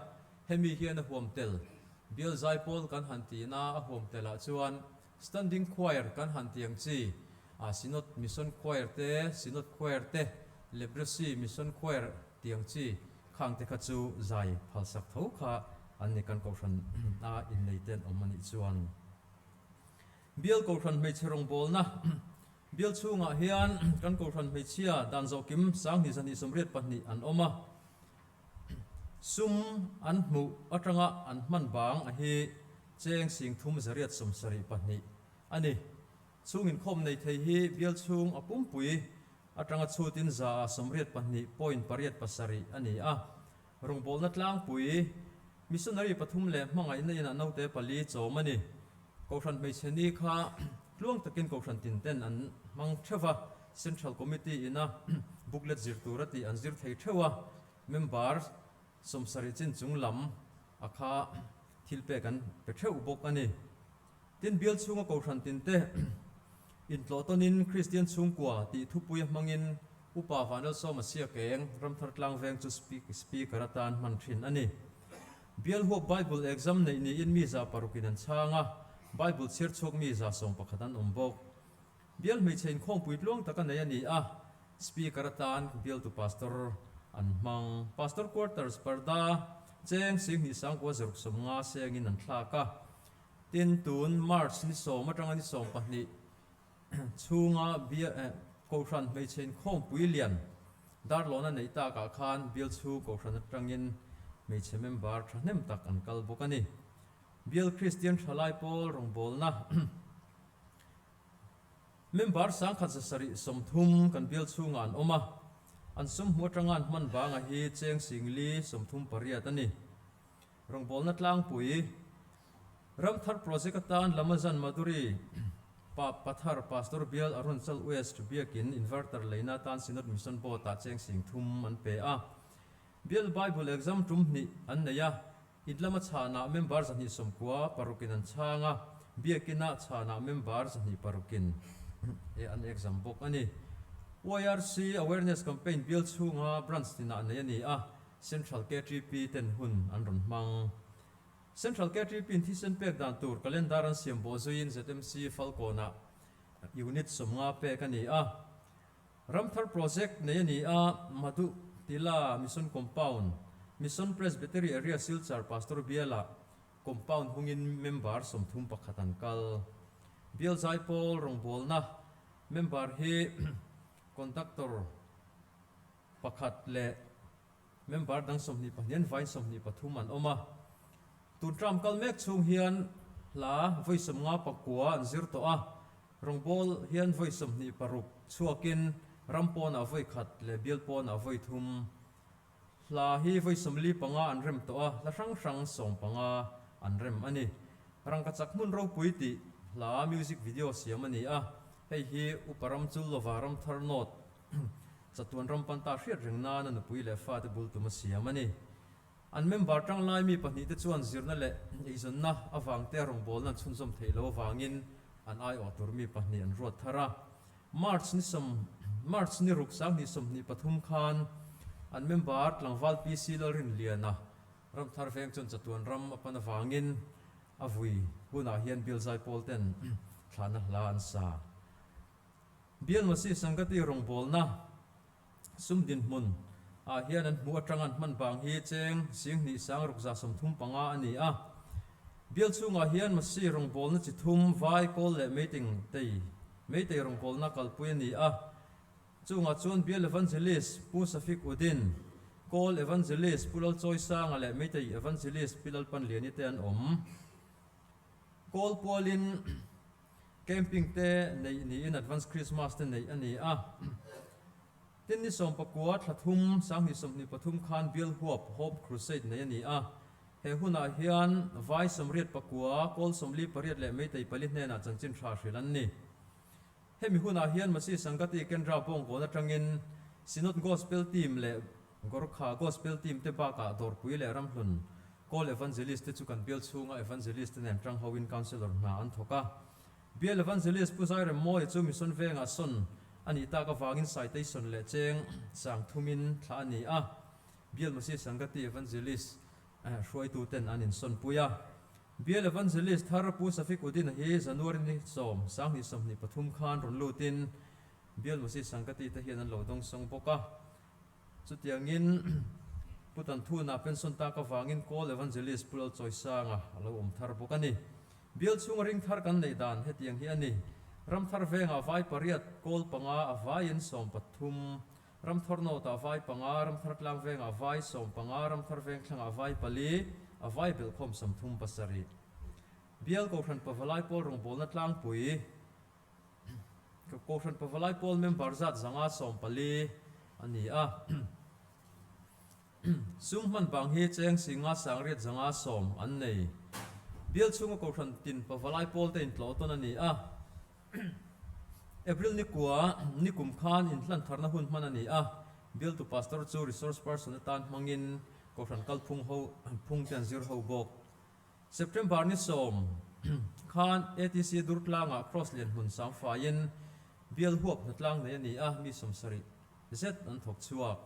hemi hian a huam tel. Bial Zaipawl kan han tihna a huam telah chuan Standing Choir kan han ti ang chi, a Synod Mission Choir te, Synod Choir te, Leprosy Mission Choir ti ang chi khang te kha chu zai phalsak tho kha an ni kan Kohhran a innei te an awm a nih chuan. Bial Kohhran hmeichhe rawngbawlna Bial chhungah hian kan Kohhran hmeichhia dan zawhkim 2282 an awm a, sum an hmuh atanga an hman bang a hi cheng 3872 a ni. Chhung inkhawm nei thei hi bial chhung a pumpui atanga chhutin za ah 82 point pariat pasarih a ni a. Rawngbawlna tlangpui, Missionary pathum leh hmangaihna inah naute pali chawm a ni. Kohhran hmeichhe ni kha tluang takin Kohhran tin ten an hmang theuh a, Central Committee ina booklet zir tur a tih an zir thei theuh a. Member 70 chin chung lam a kha thil pek an pe theuh bawk a ni. Tin, bial chhunga Kohhran tinte intlawh tawnin Kristian chhungkua tih thupui a hmangin Upa Vanlalsawma Siakeng Ramthar Tlangveng chu Speaker atan hman thin a ni. Bial huap Bible exam neih niin mi 600 in an chhang a, Bible chhiar chhuak mi 11% an awm bawk. Bial hmeichhe inkhawmpui tluang taka nei a ni a, Speaker atan bialtu Pastor an hmang. Pastor Quarters parda cheng 20 sangkua zaruk 50 sengin an thlak a. Tin, tun March ni sawm atanga ni 12 chhunga Kohhran hmeichhe inkhawmpui lian Darlawna neih takah khan bial chhung Kohhran atangin hmeichhe member thahnem tak an kal bawk a ni. Bial Kristian Thalai Pawl rawngbawlna Member 1730 kan bial chhungah an awm a, an sum hmu atanga an hman banga hi cheng 438 a ni. Rawngbawlna tlangpui, Ramthar Project atan Lamazan Madhuri Pa Pathar Pastor Bial Arunachal West Biakin Inverter leina atan Synod Mission Board ah cheng 3000 an pe a. Bial Bible Exam tum hnih an nei a, in lama chhanah member 296 in an chhang a, Biakina chhanah member 206 in an exam bawk a ni. YRC Awareness Campaign bial chhunga branch tinah nei a ni a, Central KTP ten hun an rawn hmang. Central KTP in thisen pek dan tur calendar an siam bawh zuiin ZMC Falkawnah unit 50 pek a ni a. Ramthar project nei a ni a, Madhu Tila Mission Compound, Mission Presbytery Area Silchar Pastor Biala compound hungin member 31 an kal. Bial Zaipawl rawngbawlna member hi conductor pakhat leh member dang 22 an vain 23 an awm a. Tun term kal mek chhung hian hla vawi 59 an zir tawh a, rawngbâwl hian vawi 26 chhuakin ram pawnah vawi khat leh bial pawnah vawi thum. Hla hi vawi 45 an rem tawh a, hla hrang hrang 15 an rem a ni. Rangkachak hmun ropui tih hla music video siam a ni a, hei hi Upa Ramchul-lova Ramthar North Chatuan ram panta hriat reng nana nupui leh fate bul tum a siam a ni. An member tanglai mi pahnihte chuan zirna leh eizawnna avangte rawngbawlna an chhunzawm theih loh avangin an aiawh tur mi pahnih an ruat thar a. March ni sawm March ni ruk 2023 khan an member tlangval PC Lalrinliana Ramthar veng chuan chatuan ram a pan avangin a vui hunah hian bial zaipawl ten thlahna hla an sa. Bial Masi Sangati rawngbawlna sum dinhmun ah hian an hmuh atang an hman vang hi cheng 2635 a ni a. Bial chhungah hian Masi rawngbawlna chi thum vai kawl leh meiting tei meitei rawngbawlna kalpui a ni a. Chungah chuan Bial Evangelist Pu Safik Udin, Kawl Evangelist Pu Lalchawisanga leh Meitei Evangelist Pi Lalpanliani te an awm. Kawl pualin Camping te neih niin Advance Christmas te neih a ni a. Tin ni 19 thla thum 2023 khan Bial Huap Hope Crusade neih a ni a. He hunah hian vai 89, kawl 48 leh meitei pali hnenah chanchin tha hrilh an ni. Hemi hunah hian Masi Sangati Kendra Bawngkawn atangin Synod Gospel Team leh Gorkha Gospel Team te bakah Dawrpui leh Ramhlun Kawl Evangelist te chu kan bial chhunga Evangelist te nen tang hoin Councellor hna an thawk a. Bial Evangelist Pu Zairem Mawia chu Mission Vengah sawn a nih tak avangin Citation leh cheng sang thumin thlah a ni a. Bial Masi Sangati Evangelist hruaitu ten an insawnpui a. Bial Evangelist thar Pu Safik Udin-a hi January ni 10, 2023 khan rawn lutin Bial Masi Sangati te hian an lo dawngsawng bawk a. Chutiangin Pu Tanthuna pension tak avangin Kawl Evangelist Pu Lalchawisanga a lo awm thar bawk a ni. Bial chhunga ring thar kan neih dan hetiang hi a ni. Ramthar vengah vai pariat, Kawl panga a vaiin 13, Ramthar North-ah vai panga, Ramthar tlang vengah vai 15, Ramthar veng thlangah vai pali, a vai belhkhawm 37. Bial Kohhran Pavalai Pawl rawngbawlna tlangpui. Kohhran Pavalai Pawl member zat 114 a ni a. Sum hman bang hi cheng 5,910 an nei. Bial chhunga Kohhran tin Pavalai Pawl te intlawh tawn a ni a. April ni kua ni kum khan inhlan tharna hun hman a ni a. Bialtu Pastor chu resource person atan hmangin Kohhran kalphung ho phung te an zir ho bawk. September ni sawm khan ATC Durtlangah Cross lian hmun sangfaiin bial huap hnatlang nei a ni a, mi 70 zet an thawk chhuak.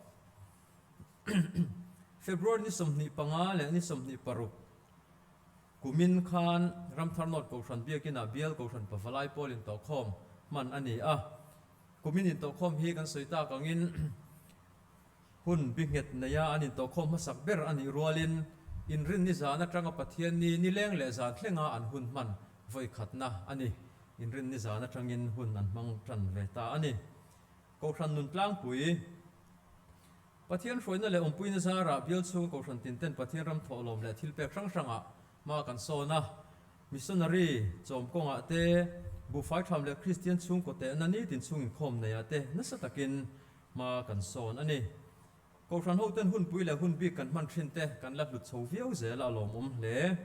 February ni 25 leh ni 26 kumin khan Ramthar North Kohhran Biakinah bial Kohhran Pavalai pawl intawhkhawm hman a ni a. Kumin intawhkhawm hi kan sawi tak angin Hun bi nghet neia an intawhkhawm hmasak ber a nih rualin inrinni zan atanga Pathianni nileng leh zan thlenga an hun hman vawi khatna a ni. Inrinni zan atangin hun an hmang tan ve ta a ni. Kohhran nun tlangpui, Pathian hruaina leh awmpuina zarah bial chhunga kohhran tinten Pathian ram thawhlawm leh thilpek hrang hrangah hma kan sawn a. Missionary chawm kawngah te, buhfai tham leh Kristian chhungkaw tehna nitin chhung inkhawm neiah te nasa takin Hma kan sawn a ni. Kohhran hoten hunpui leh hun bik kan hman thin te kan la hlut chho viau zel a lawmawm hle.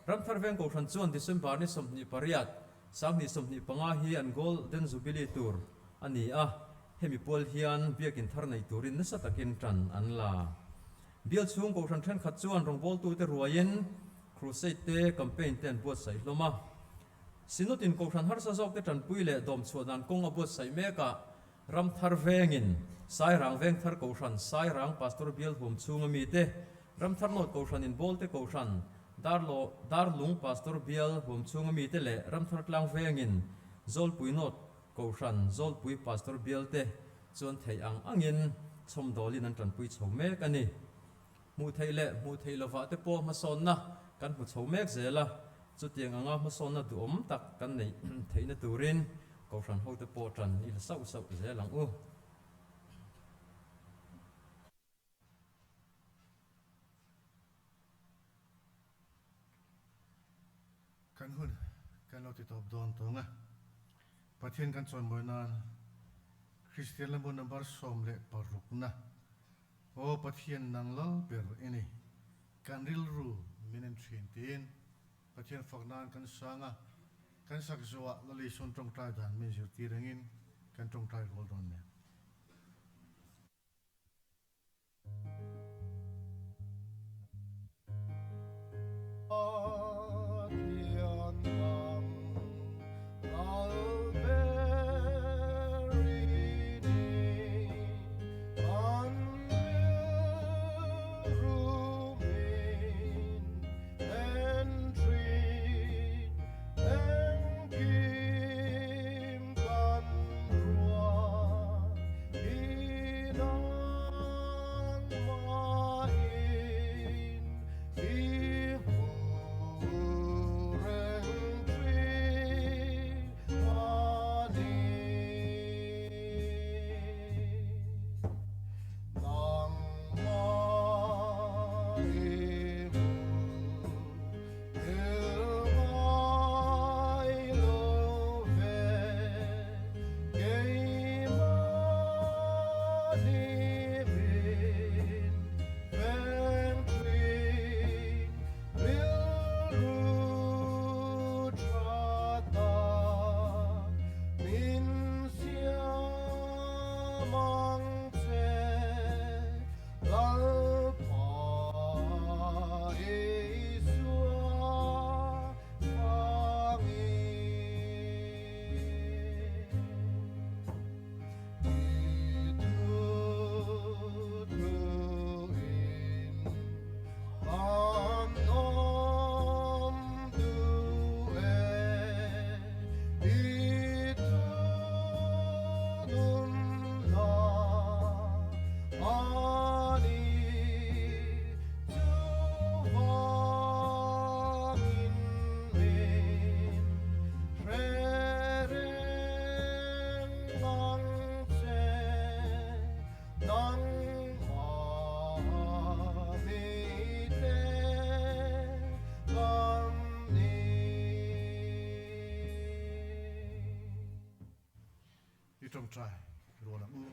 Ramthar Veng Kohhran chuan December ni 28, 2025 hi an Golden Jubilee tur a ni a, hemi pual hian biakin thar nei turin nasa takin tan an la. Bial chhung Kohhran thenkhat chuan rawngbawltute ruaiin Crusade te campaign te an buatsaih hlawm a. Synod in Kohhran harsa zawkte tanpui leh dawmchhuah dan kawng a buatsaih mek a, Ramthar vengin Sairang Vengthar Kohhran, Sairang Pastor Bial huam chhunga mite, Ramthar North Kohhranin Bawlte Kohhran, Darlaw, Darlung Pastor Bial huam chhunga mite leh Ramthar Tlang vengin Zawlpui North Kohhran, Zawlpui Pastor Bial te chuan theih ang angin chhawmdawlin an tanpui chho mek a ni. Hmuh theih leh hmuh theih lovah te pawh hmasawnna kan hmu chho mek zel a, chutiang anga hmasawnna duhawm tak kan neih theihna turin Kohhran hote pawh tan i la sauh sauh zel ang u. Kan hun kan lo ti tawp dawn tawng a, Pathian kan chawimawi nan Kristian lambu number 16 na Aw Pathian nang lal ber i ni, kan rilru min en thin tiin Pathian fak nan kan sang a, kan sak zuah Lalisawn tawngtai dan min zirtir angin kan tawngtai rual dawn nen. I tawngtai rual ang u.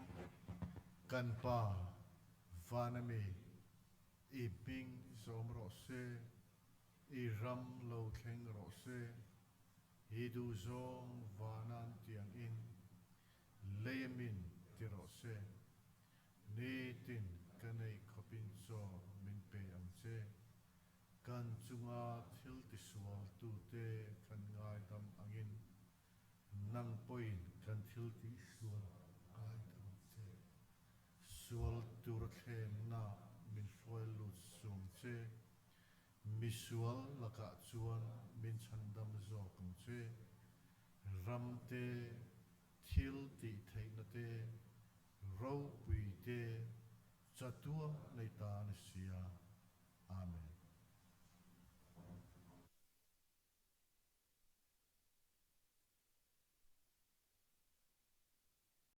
Kan Pa vana mi i hming zawm rawh se, i ram lo thleng rawh se, i duhzawng vanan tiang in lei a min ti rawh se. Thlemna min hruai lut sung che, misual lakah chuan min chhandam zawk ang che. Ram te, thil tih theihna te, ropui te, chatua nei ta ni sia. Amen.